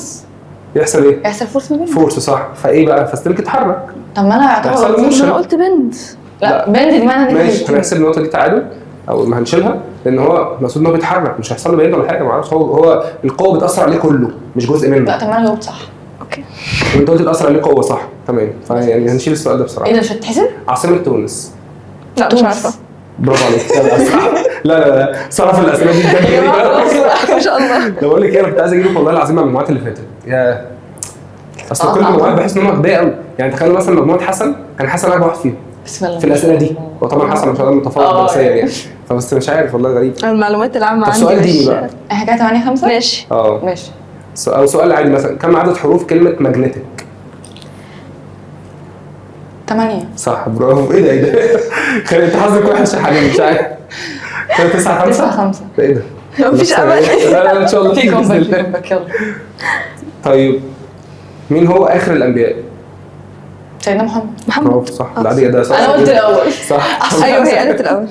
A: يحصل ايه؟
C: هيحصل force ما بينهم.
A: force صح. فايه بقى؟ فالسلك يتحرك.
C: طب ما انا
A: هيحصل
C: يعتبر
A: له
B: ما
A: motion.
B: انا قلت bend.
C: لا bend دي معنى
A: ماشي، هنحسب النقطة دي تعادل او ما هنشيلها، لان هو المقصود ان هو بيتحرك، مش هيحصل له bend ولا حاجة. ما اعرفش، هو القوة بتاثر عليه كله مش جزء
C: لا
A: منه.
C: طب ما انا جاوبت صح.
B: okay.
A: وانت قلت بتاثر عليه قوة صح، تمام. فيعني هنشيل السؤال ده بسرعة.
C: ايه ده مش هتحسب؟
A: عاصمة تونس.
B: لا مش
C: تونس.
B: عارفه.
A: برافو عليك. لا لا صح. لا لا لا صرف الاسئلة دي بجد غريبة.
B: ما شاء الله.
A: لو بقول لك ايه، انا كنت عايز اجيبك والله العظيم على المجموعات اللي فاتت. يا اصل كل المجموعات بحس ان هم اغبياء قوي. يعني تخيل مثلا مجموعة حسن، كان حسن اغبى واحد فيهم
C: بسم الله
A: في الاسئلة دي. وطبعا حسن ما شاء الله متفوق دراسيا يعني، فبس مش عارف والله غريب.
B: المعلومات العامة
A: طب
B: عندي
A: سؤال ديني
B: مش-
A: بقى.
C: احنا كده 8 5.
B: ماشي.
A: اه
C: ماشي.
A: او سؤال عادي مثلا، كم عدد حروف كلمة magnetic؟
C: 8.
A: صح برافو. ايه ده ايه ده؟ خلي انت حظك وحش يا حبيبي، مش عارف. كده 9 5.
C: 9 5.
A: ايه ده؟
B: مفيش امل.
A: لا لا ان شاء الله
C: في
A: في
C: comeback،
A: باذن
C: في
A: الله.
C: comeback. يلا.
A: طيب مين هو اخر الانبياء؟
C: سيدنا محمد.
B: محمد.
A: برافو صح. لا دي ده صح.
C: انا قلت الاول.
A: صح.
B: ايوه هي قالت الاول.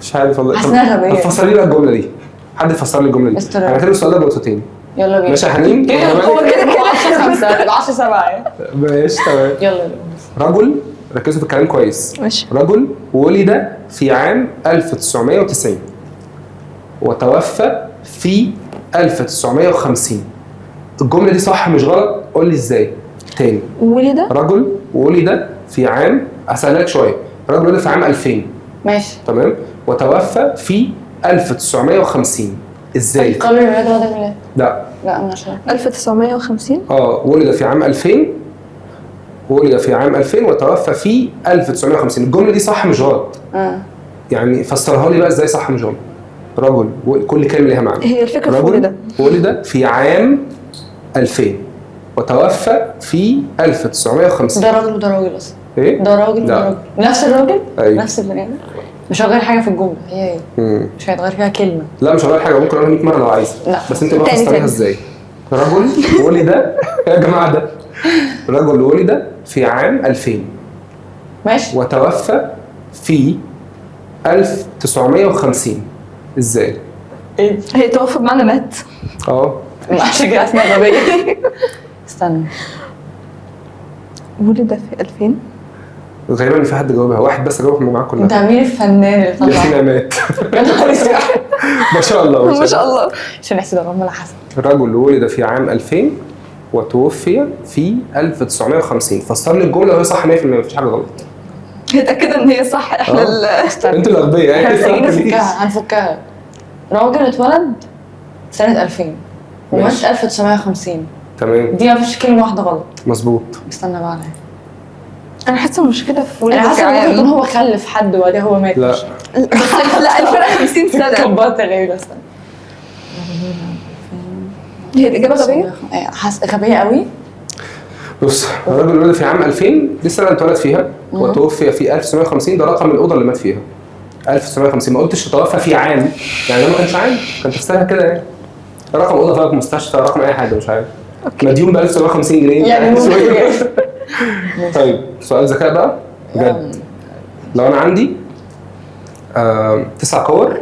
A: مش عارف والله.
C: حاسة إنها غبية.
A: طب فسر لي بقى الجملة دي، حد فسر لي الجملة دي.
C: مستر.
A: انا هعتبر السؤال ده بنقطتين.
C: يلا بينا.
A: ماشي يا حنين؟
C: هو كده كده 10 5 10 7 يعني.
A: ماشي تمام.
C: يلا بينا.
A: رجل، ركزوا في الكلام كويس.
B: ماشي.
A: رجل ولد في عام 1990 وتوفى في 1950. الجملة دي صح مش غلط؟ قول لي ازاي. تاني.
B: ولد.
A: رجل ولد في عام، اسهلك شوية، رجل ولد في عام 2000.
C: ماشي.
A: تمام، وتوفى في 1950. ازاي؟
C: قبل الميلاد ولا بعد الميلاد؟
A: لا.
C: لا مش عارفه.
B: 1950.
A: ولد في عام 2000، ولد في عام 2000 وتوفى في 1950. الجملة دي صح مش غلط؟ يعني فسرها لي بقى ازاي صح مش غلط. رجل، كل كلمة ليها معنى.
B: هي الفكرة في
A: رجل
B: ولد.
A: ولد في عام 2000 وتوفى في 1950.
C: ده راجل وده راجل اصلا.
A: ايه؟
C: ده راجل وده
A: لا.
C: راجل. نفس الراجل؟
A: ايوه.
C: نفس البني ادم. مش هغير حاجة في الجملة، هي هي. مش هيتغير فيها كلمة.
A: لا مش هغير حاجة، ممكن اقولها 100 مرة لو عايز.
C: لا.
A: بس انت بقى
B: تاني
A: فسريها
B: تاني.
A: ازاي؟ رجل ولد يا جماعة ده رجل ولد في عام 2000
C: ماشي.
A: وتوفى في 1950. ازاي؟
C: ايه؟
B: هي توفى بمعنى مات.
A: اه
C: عشان كده اسمها غبية. استنى،
B: ولد في 2000.
A: غالبا في حد جاوبها، واحد بس جاوبها معاك كلها.
C: ده مين الفنان اللي طلع؟
A: ياسين عماد.
C: يا نهار اسود.
A: ما شاء الله
B: ما شاء الله.
C: عشان نحسد الرب ولا حسد.
A: رجل ولد في عام 2000 وتوفي في 1950. فسر لي الجملة وهي صح 100%، مفيش حاجة غلط.
B: اتاكد ان هي صح. احنا
C: استنى،
A: انتوا الاغبياء يعني.
C: احنا محتاجين نفكها، هنفكها. راجل اتولد سنة 2000 ومات 1950.
A: تمام،
C: دي مفيش كلمة واحدة غلط.
A: مظبوط.
C: استنى بقى عليا.
B: انا حاسه المشكلة في ولد
C: انا
B: في
C: حاسة ممكن يكون
B: عام.
C: هو خلف حد وبعدين هو مات.
A: لا
B: بس لا، الفرق 50 سنة.
C: كبرت غريبة. استنى،
B: هي الاجابة غبية؟
C: حاسة غبية قوي.
A: بص، الراجل ولد في عام 2000، دي السنة اللي اتولد فيها، وتوفي في 1950، ده رقم الاوضة اللي مات فيها 1950. ما قلتش توفى في عام، يعني ده ما كانش عام، كان تفسيرها كده يعني. رقم اوضة فيها في مستشفى، رقم اي حاجة مش عارف. مديون ب 1950 جنيه
C: يعني ممكن.
A: طيب سؤال ذكاء بقى بجد. لو انا عندي 9 كور،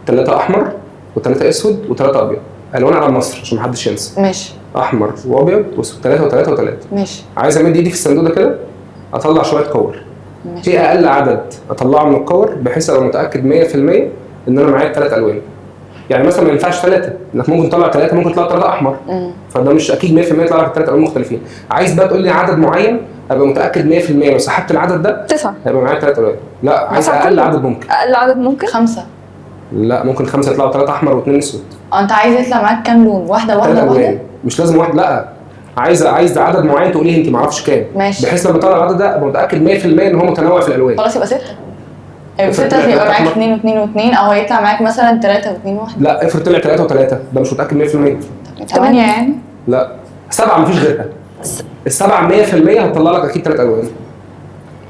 A: 3 احمر و3 اسود و3 ابيض، الوان على مصر عشان محدش ينسى.
C: ماشي.
A: احمر وابيض واسود، 3 و3 و3.
C: ماشي.
A: عايز امد ايدي في الصندوق ده كده اطلع شوية كور.
C: ماشي.
A: ايه اقل عدد اطلعه من الكور بحيث ابقى متاكد 100% ان انا معايا 3 الوان؟ يعني مثلا ما ينفعش 3، انك ممكن تطلع 3، ممكن تطلع 3 احمر. فده مش اكيد 100% يطلع لك 3 الوان مختلفين. عايز بقى تقول لي عدد معين ابقى متاكد 100% لو سحبت العدد ده
B: 9
A: هيبقى معايا 3 الوان. لا، عايز اقل عدد ممكن.
B: اقل عدد ممكن
C: 5.
A: لا، ممكن 5 يطلعوا 3 احمر و2 اسود.
C: انت عايز يطلع معاك كام لون؟ واحدة واحدة واحدة؟
A: مش لازم واحد، لا عايز عدد معين تقوليه انت ما اعرفش كام.
C: ماشي.
A: بحيث لما اطلع العدد ده ابقى متاكد 100% ان هو متنوع في الالوان.
C: خلاص يبقى 6. يبقى 6 يبقى معاك 2 و2 و2، او هيطلع معاك مثلا 3 و2 1.
A: لا افرض طلع 3 و3، ده مش متاكد 100%.
C: 8 يعني؟
A: لا 7 مفيش غيرها. السبعة 100% هتطلع لك اكيد 3 الوان.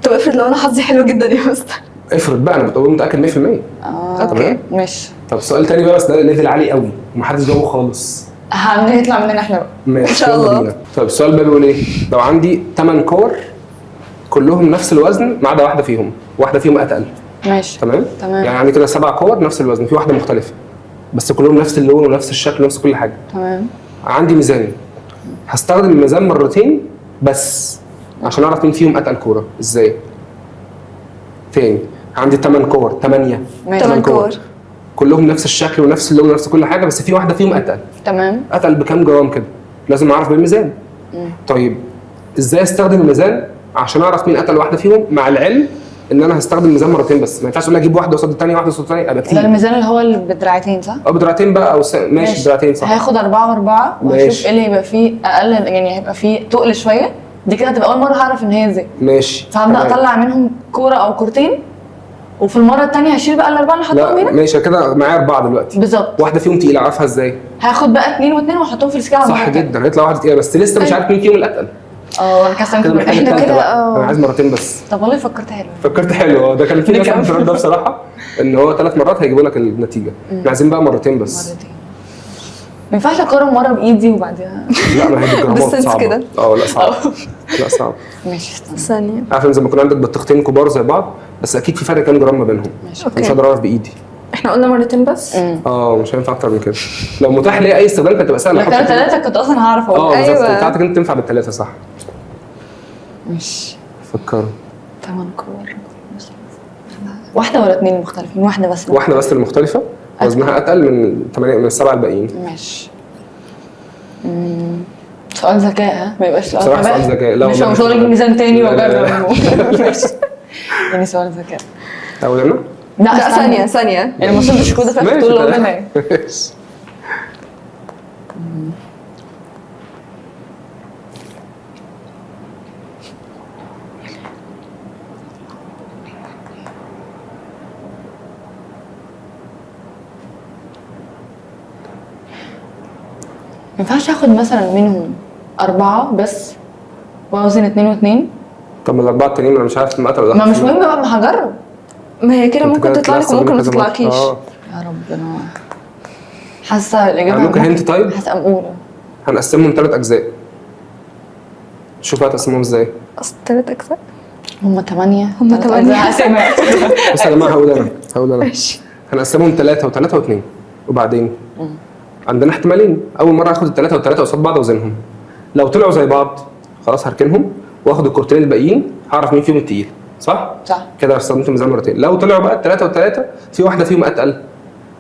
B: طب افرض لو انا حظي حلو جدا يا مستر.
A: افرض بقى، انا بتقول متاكد 100%.
C: okay ماشي.
A: طب سؤال تاني بقى، بس ده level عالي قوي ومحدش جاوبه خالص.
C: هنطلع مننا احنا بقى
A: ماشي
B: ان شاء الله.
A: طيب السؤال بقى بيقول ايه؟ لو عندي 8 كور كلهم نفس الوزن ما عدا واحدة فيهم، واحدة فيهم اتقل.
C: ماشي
A: تمام؟
C: تمام.
A: يعني عندي كده 7 كور نفس الوزن، في واحدة مختلفة بس كلهم نفس اللون ونفس الشكل ونفس كل حاجة.
C: تمام.
A: عندي ميزان، هستخدم الميزان مرتين بس عشان اعرف مين فيهم اتقل كورة. ازاي؟ تاني، عندي 8 كور، 8
B: 8 كور
A: كلهم نفس الشكل ونفس اللون ونفس كل حاجة، بس في واحدة فيهم اتقل.
C: تمام.
A: اتقل بكام جرام كده؟ لازم اعرف بالميزان. طيب ازاي استخدم الميزان عشان اعرف مين اتقل واحدة فيهم، مع العلم ان انا هستخدم الميزان مرتين بس، ما ينفعش اقول اجيب واحدة قصاد الثانية واحدة قصاد الثانية، ابقى كتير.
C: ده الميزان اللي هو اللي بدراعتين صح؟
A: اه بدراعتين بقى او ماشي بدراعتين صح.
C: هاخد 4 و4 وهشوف ايه اللي هيبقى فيه اقل، يعني هيبقى فيه تقل شوية. دي كده هتبقى اول مرة هعرف ان هي ازاي.
A: ماشي.
C: فهبدا اطلع منهم كورة او كورتين، وفي المرة الثانية هشيل بقى الاربعة اللي حطيتهم هنا.
A: ماشي كده معايا 4 دلوقتي
C: بالظبط.
A: واحدة فيهم تقيلة اعرفها ازاي؟
C: هاخد بقى 2 و2 واحطهم في ال scale.
A: صح جدا، هيطلع واحدة تقيلة بس لسه مش عارف مين فيهم الاتقل.
C: اه انا كده
A: كده محتاج
B: احنا
A: التالتة
B: كده
A: بقى. انا عايز مرتين بس.
C: طب والله فكرت حلو.
A: فكرت حلو. ده كان في ناس في ده بصراحة ان هو 3 مرات هيجيبوا لك النتيجة. احنا عايزين بقى مرتين بس.
C: مرتين ما ينفعش اقارن مرة بايدي وبعديها.
A: لا ما هي بالجرامات صعبة.
B: كده.
A: اه لا صعب. لا صعب.
C: ماشي استنى
B: ثانية.
A: عارف زي ما يكون عندك بطيختين كبار زي بعض بس اكيد في فرق كام جرام ما بينهم.
C: ماشي.
A: مش هقدر اعرف بايدي.
B: احنا قلنا مرتين بس.
A: اه مش هينفع اكتر من كده. لو متاح ليا اي استخدام كانت تبقى سهلة.
C: لو كانوا 3 كنت اصلا هعرف اقول.
A: اه بالظبط. بتاعتك انت تنفع بالثلاثة صح.
C: ماشي.
A: فكروا.
C: 8 كور واحدة ولا 2 مختلفين؟ واحدة بس.
A: واحدة بس المختلفة وزنها اتقل من 8 من 7 الباقيين.
C: ماشي. سؤال ذكاء ها؟ ما يبقاش سؤال
A: بصراحة سؤال ذكاء. لا
C: مش هقول اجيب ميزان تاني واجرب. ماشي. يعني سؤال ذكاء.
A: اقول انا؟
B: لا ثانية ثانية.
C: يعني المفروض مش كده في طول الوقت.
A: ماشي.
C: ما ينفعش اخد مثلا منهم 4 بس واوزن 2 و2؟
A: طب ما ال4 التانيين انا مش عارف ما قتل ولا
C: ما مش مهم بقى، ما هجرب.
B: ما هي كده ممكن تطلع لك وممكن ما تطلعكيش.
C: يا ربنا حاسه الاجابة
A: ممكن هنت. طيب
C: حاسه مقوله.
A: هنقسمهم 3 اجزاء. شوف هتقسمهم ازاي.
B: اصل 3 اجزاء
C: هم 8.
B: هم 8.
A: بس يا جماعة هقول انا.
B: ماشي.
A: هنقسمهم 3 و3 و2 وبعدين عندنا احتمالين، اول مرة هاخد الثلاثة والثلاثة قصاد بعض واوزنهم، لو طلعوا زي بعض خلاص هركنهم واخد الكورتين الباقيين هعرف مين فيهم التقيل، صح؟
C: صح.
A: كده استخدمت الميزان مرتين. لو طلعوا بقى الثلاثة والثلاثة في واحدة فيهم اتقل،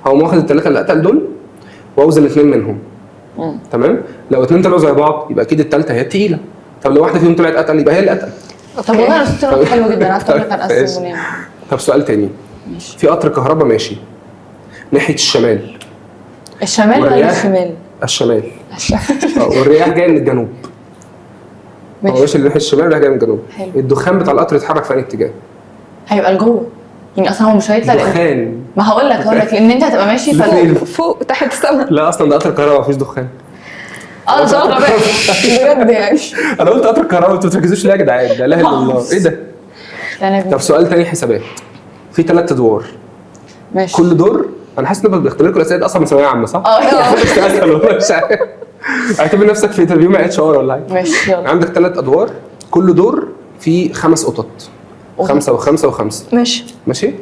A: هقوم واخد الثلاثة اللي اتقل دول واوزن اثنين منهم. تمام؟ لو اثنين طلعوا زي بعض يبقى اكيد الثالثة هي الثقيلة. طب لو واحدة فيهم طلعت اتقل يبقى هي اللي اتقل.
C: طب والله انا صوتي حلو جدا، عارفه اقول لك هنقسم ونعمل.
A: طب سؤال تاني.
C: ماشي.
A: في قطر كهرباء ماشي ناحية الشمال.
C: الشمال ولا الشمال؟
A: الشمال. والرياح جاية من الجنوب. هو ماشي ناحية الشمال والرياح جاية من الجنوب.
C: حلو.
A: الدخان بتاع القطر يتحرك في انهي اتجاه؟
C: هيبقى لجوه يعني، اصلا هو مش هيطلع
A: دخان.
C: ما هقول لك لان انت هتبقى ماشي
B: فوق تحت السما.
A: لا اصلا ده قطر كهرباء مفيش دخان.
C: ده بجد يعني.
A: انا قلت قطر كهرباء، انتوا ما بتركزوش ليه يا جدعان؟ لا اله الا الله، ايه ده؟ طب سؤال تاني حسابات. في 3 ادوار.
C: ماشي.
A: كل دور انا حاسس ان بختبركم الاسئلة اصلا من ثانوية عامة، صح؟
C: اه
A: اسال والله مش عارف. اعتبر نفسك في interview مع HR ولا حاجة.
C: ماشي يلا.
A: عندك 3 ادوار، كل دور فيه 5 قطط. 5 و5 و5.
B: ماشي
A: ماشي.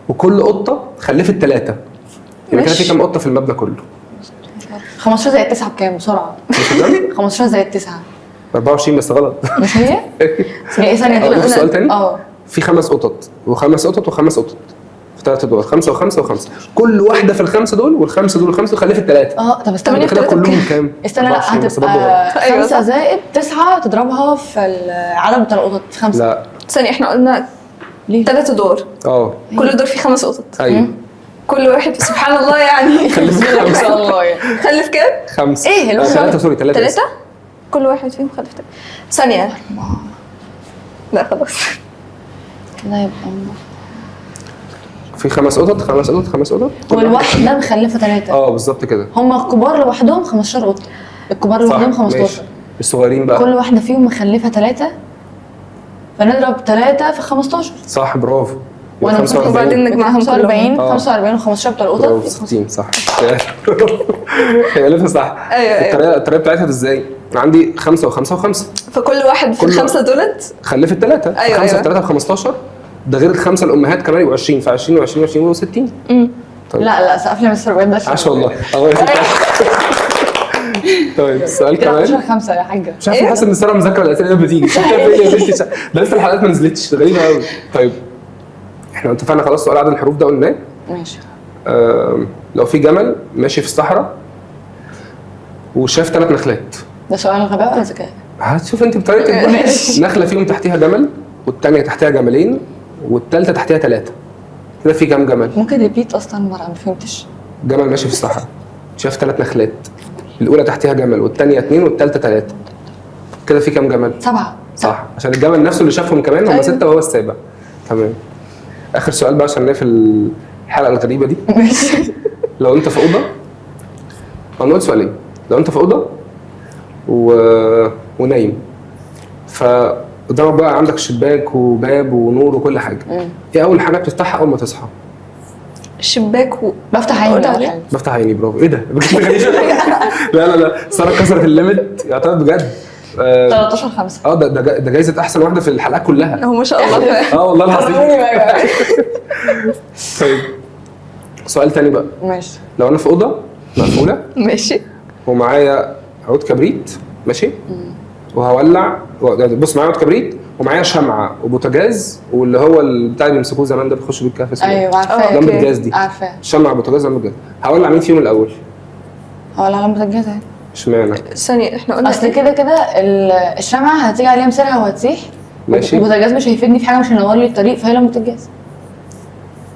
A: وكل قطة خلفت 3. يبقى كده في كام قطة في المبنى كله؟
C: 15 زائد 9 بكام بسرعة؟ 15 زائد 9
A: 24 بس غلط.
C: مش هي؟ ايه ثانية؟
A: اقول سؤال تاني؟ في 5 قطط و5 قطط و5 قطط في 3 ادوار، 5 و5 و5، كل واحدة في الخمسة دول والخمسة دول والخمسة خلفت 3.
C: طب استنى
A: كده كلهم كام؟
C: استنى، لا هتبقى 5 زائد 9 تضربها في العدد بتاع القطط في 5.
A: لا
B: ثانية، احنا قلنا 3 ادوار. كل دور فيه 5 قطط.
A: ايوه.
B: كل واحد سبحان الله يعني.
C: خلف ما شاء الله يعني.
B: خلف كام؟
A: 5.
B: ايه
A: 3 sorry 3.
B: 3؟ كل واحد فيهم خلف 3. ثانية. لا خلاص.
C: كده يبقى
A: في 5 قطط 5 قطط 5 قطط،
C: والواحدة مخلفة 3.
A: بالظبط كده.
C: هم الكبار لوحدهم 15 قطة. الكبار لوحدهم 15.
A: الصغيرين بقى
C: كل واحدة فيهم مخلفة 3، فنضرب 3 في 15.
A: صح، برافو.
B: وبعدين نجمعهم
C: 45 45 و15 بتوع القطط
A: 60. صح. هي لفه صح.
B: ايوه.
A: الطريقة بتاعتها ازاي؟ انا عندي 5 و5 و5،
B: فكل واحد في الخمسة دولت
A: خلفت 3.
B: ايوه
A: 5 في 3 ب 15، ده غير الخمسة الامهات كمان يبقوا 20، ف 20 و20 و20 و60.
C: طيب. لا سقف لي مستر بجد.
A: عاش والله. طيب السؤال كمان.
C: 13 5 يا حاجة.
A: مش عارف، حاسس ان ساره مذاكرة الاسئلة اللي بتيجي. مش عارف ايه يا بنتي، ده لسه الحلقات ما نزلتش، غريبة قوي. طيب احنا اتفقنا خلاص، سؤال عدد الحروف ده قلناه.
C: ماشي.
A: لو في جمل ماشي في الصحراء وشاف 3 نخلات.
C: ده سؤال غباء ولا ذكاء؟
A: هتشوف انت بطريقتك. نخله فيهم تحتيها جمل، والثانية تحتها جملين، والثالثة تحتيها 3. كده في كام جمل؟
C: ممكن repeat اصلا مرة ما فهمتش.
A: جمل ماشي في الصحراء شاف 3 نخلات، الاولى تحتيها جمل والثانية 2 والثالثة 3. كده في كام جمل؟
C: 7.
A: صح، عشان الجمل نفسه اللي شافهم كمان هم 6 وهو السابع. تمام. اخر سؤال بقى عشان نقفل الحلقة الغريبة دي.
C: ماشي.
A: لو انت في اوضة، هنقول سؤالين. لو انت في اوضة ونايم، فقدامك بقى عندك شباك وباب ونور وكل حاجة، ايه اول حاجة بتفتحها اول ما تصحى؟
B: الشباك
C: بفتح عيني.
A: بفتح عيني، برافو. ايه ده؟ لا لا لا، ساره كسرت ال limit يعتبر بجد.
C: 13 5.
A: ده جايزة احسن واحدة في الحلقات كلها.
B: هو ما شاء الله.
A: والله العظيم. طيب سؤال تاني بقى.
C: ماشي.
A: لو انا في اوضة مقفولة،
B: ماشي،
A: ومعايا عود كبريت، ماشي، وهولع، بص معايا عود كبريت ومعايا شمعة وبوتاجاز، واللي هو البتاع اللي بيمسكوه زمان ده بيخش بيه الكهف اسمه.
C: ايوه عارفاه.
A: لمبة جاز دي.
C: عارفاه.
A: شمعة بوتاجاز لمبة جاز. هولع مين فيهم الاول؟
C: هولع لمبة الجاز اهي.
A: اشمعنى؟
B: ثانية، احنا قلنا
C: اصل كده كده الشمعة هتيجي عليها مسيرها وهتسيح.
A: ماشي.
C: البوتاجاز مش هيفيدني في حاجة، مش هينور لي الطريق، فهي لمبة الجاز.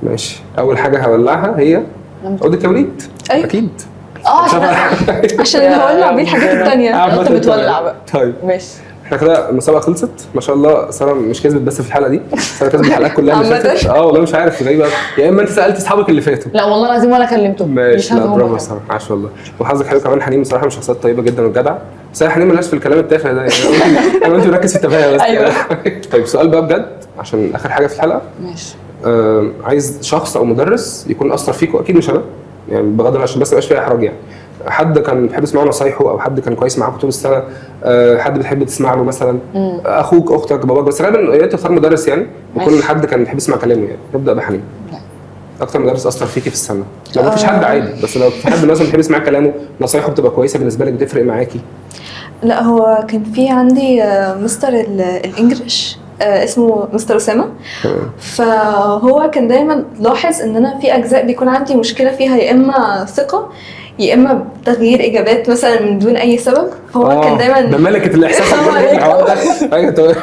A: ماشي. أول حاجة هولعها هي عود الكبريت.
B: أيوه
A: أكيد.
B: عشان هولع بيه الحاجات التانية.
C: انت بتولع بقى.
A: طيب
C: ماشي.
A: احنا كده المسابقة خلصت ما شاء الله. ساره مش كسبت بس في الحلقة دي، ساره كسبت الحلقات كلها اللي فاتت. والله مش عارف، غريبة. يا اما انت سالت اصحابك اللي فاتوا.
C: لا والله العظيم ولا كلمتهم.
A: ماشي. لا برافو ساره، عاش والله. وحظك حلو كمان. حنين بصراحة من شخصيات طيبة جدا وجدعه، بس حنين مالهاش في الكلام التافه ده يعني. انا وانت مركز في التفاهة بس.
C: ايوه.
A: طيب سؤال بقى بجد عشان اخر حاجة في الحلقة.
C: ماشي.
A: عايز شخص او مدرس يكون اثر فيكم، اكيد مش انا يعني، بغض النظر عشان بس ما يبقاش فيها احراج يعني. حد كان بتحب تسمع نصايحه، او حد كان كويس معاك طول السنة، حد بتحب تسمع له مثلا، اخوك، اختك، باباك، بس غالبا يا ريت تختار مدرس يعني، وكل حد كان بيحب يسمع كلامه يعني. نبدا بحنين.
C: لا.
A: اكتر مدرس اثر فيكي في السنة؟ لو مفيش حد عادي، بس لو في حد مثلا بتحبي تسمعي كلامه، نصايحه بتبقى كويسة بالنسبة لك، بتفرق معاكي.
B: لا هو كان في عندي مستر ال English اسمه مستر اسامة. فهو كان دايما لاحظ ان انا في اجزاء بيكون عندي مشكلة فيها، يا اما ثقة يا اما تغيير اجابات مثلا من دون اي سبب. فهو كان دايما
A: ده ملكه الاحساس
B: السلام
A: الحوار ده. ايوه تمام.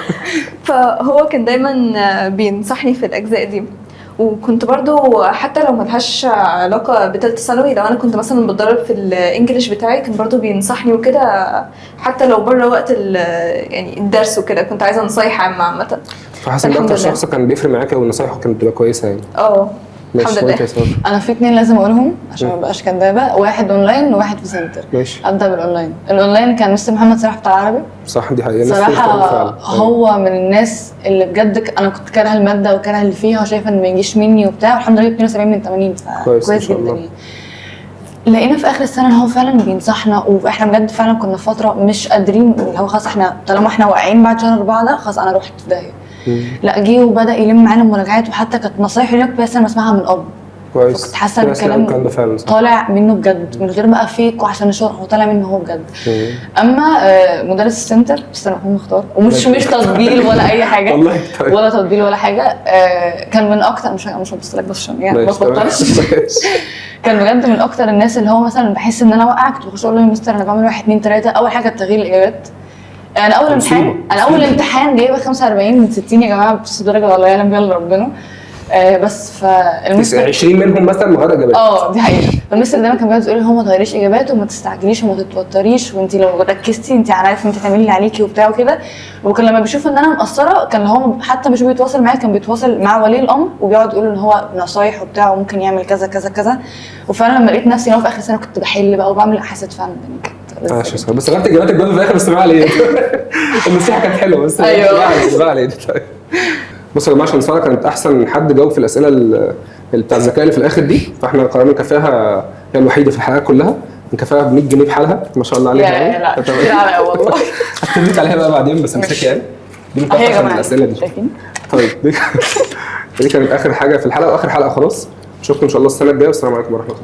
B: فهو كان دايما بينصحني في الاجزاء دي. وكنت برضو حتى لو ملهاش علاقة بتالتة ثانوي، لو أنا كنت مثلا بتدرب في ال English بتاعي كان برضو بينصحني وكده، حتى لو بره وقت يعني الدرس وكده، كنت عايزة نصايح عامة عامة.
A: فحاسس ان
B: الحمد
A: اكتر
B: لله.
A: شخص كان بيفرق معاكي ونصايحه كانت بتبقى كويسة يعني.
B: اه
A: ماشي،
B: الحمد
A: وانت
B: لله.
A: يا ساره؟
C: انا في اتنين لازم اقولهم عشان ما ابقاش كدابه، واحد اونلاين وواحد في center.
A: ماشي.
C: ابدا بال online. ال online كان مستر محمد صلاح بتاع العربي.
A: صح، دي حقيقة، ناس كتير
C: صراحة
A: بتقول فعلا.
C: هو من الناس اللي بجد انا كنت كارهه المادة وكارهه اللي فيها وشايفه ان ما يجيش مني وبتاع، والحمد لله 72 من 80،
A: كويس، ما
C: فكويس
A: شاء
C: جدا
A: الله.
C: يعني. لقينا في اخر السنة ان هو فعلا بينصحنا، واحنا بجد فعلا كنا فترة مش قادرين، اللي هو خلاص احنا طالما احنا واقعين بعد شهر 4 ده خلاص انا رحت في داهية. لا جه وبدا يلم معانا المراجعات، وحتى كانت نصايحه ليا كنت بس انا بسمعها من اب،
A: كويس.
C: كنت حاسه ان
A: في ناس كتير قوي
C: الكلام
A: الكلام ده فعلا صح.
C: طالع منه بجد من غير بقى fake وعشان شرح، وطالع منه هو بجد. اما مدرس ال center مستر محمود مختار، ومش مش تطبيل ولا اي حاجة
A: والله طيب.
C: ولا تطبيل ولا حاجة، كان من اكتر، مش هبص لك بس عشان يعني ما
A: ماشي، تمام.
C: تبطلش.
A: ماشي.
C: كان بجد من اكتر الناس اللي هو مثلا بحس ان انا واقعه، كنت بخش اقول له يا مستر انا بعمل 1 2 3. اول حاجة تغيير الاجابات. انا اول امتحان،
A: مصيبة.
C: انا اول امتحان جايبه 45 من 60 يا جماعة، بس درجه والله يعلم بيها الا ربنا. بس فالمستر
A: 20 منهم مثلا مغير اجابات.
C: دي حقيقة. فالمستر دايما كان بيقعد يقول لي هو ما تغيريش اجابات وما تستعجليش وما تتوتريش، وانت لو ركزتي انت عارفه انت تعملي اللي عليكي وبتاع وكده. وكان لما بيشوف ان انا مقصرة كان هو حتى مش بيتواصل معايا، كان بيتواصل مع ولي الامر وبيقعد يقول ان هو نصايح وبتاع وممكن يعمل كذا كذا كذا. وفعلا لما لقيت نفسي ان هو في اخر سنة كنت بحل بقى وبعمل، حسيت فعلا الدنيا كانت
A: ماشي يا ساره، بس غيرت اجاباتك برضه في الاخر، بس ما علينا. النصيحة كانت حلوة بس.
C: أيوة.
A: ما علينا. طيب بصوا يا جماعة، عشان ساره كانت احسن حد جاوب في الاسئلة اللي بتاع الذكاء اللي في الاخر دي، فاحنا قررنا نكافئها، هي الوحيدة في الحلقة كلها، نكافئها ب 100 جنيه بحالها، ما شاء الله عليها.
C: لا
A: يعني.
C: لا كتير عليا والله.
A: هكتب لك عليها بقى بعدين، بس امسكي يعني دي
C: اهي
A: مكافاة
C: يا
A: عشان
C: جماعة
A: الاسئلة دي.
C: شايفين؟
A: طيب دي كانت اخر حاجة في الحلقة، واخر حلقة خلاص. نشوفكم ان شاء الله السنة الجاية، والسلام عليكم ورحمة الله.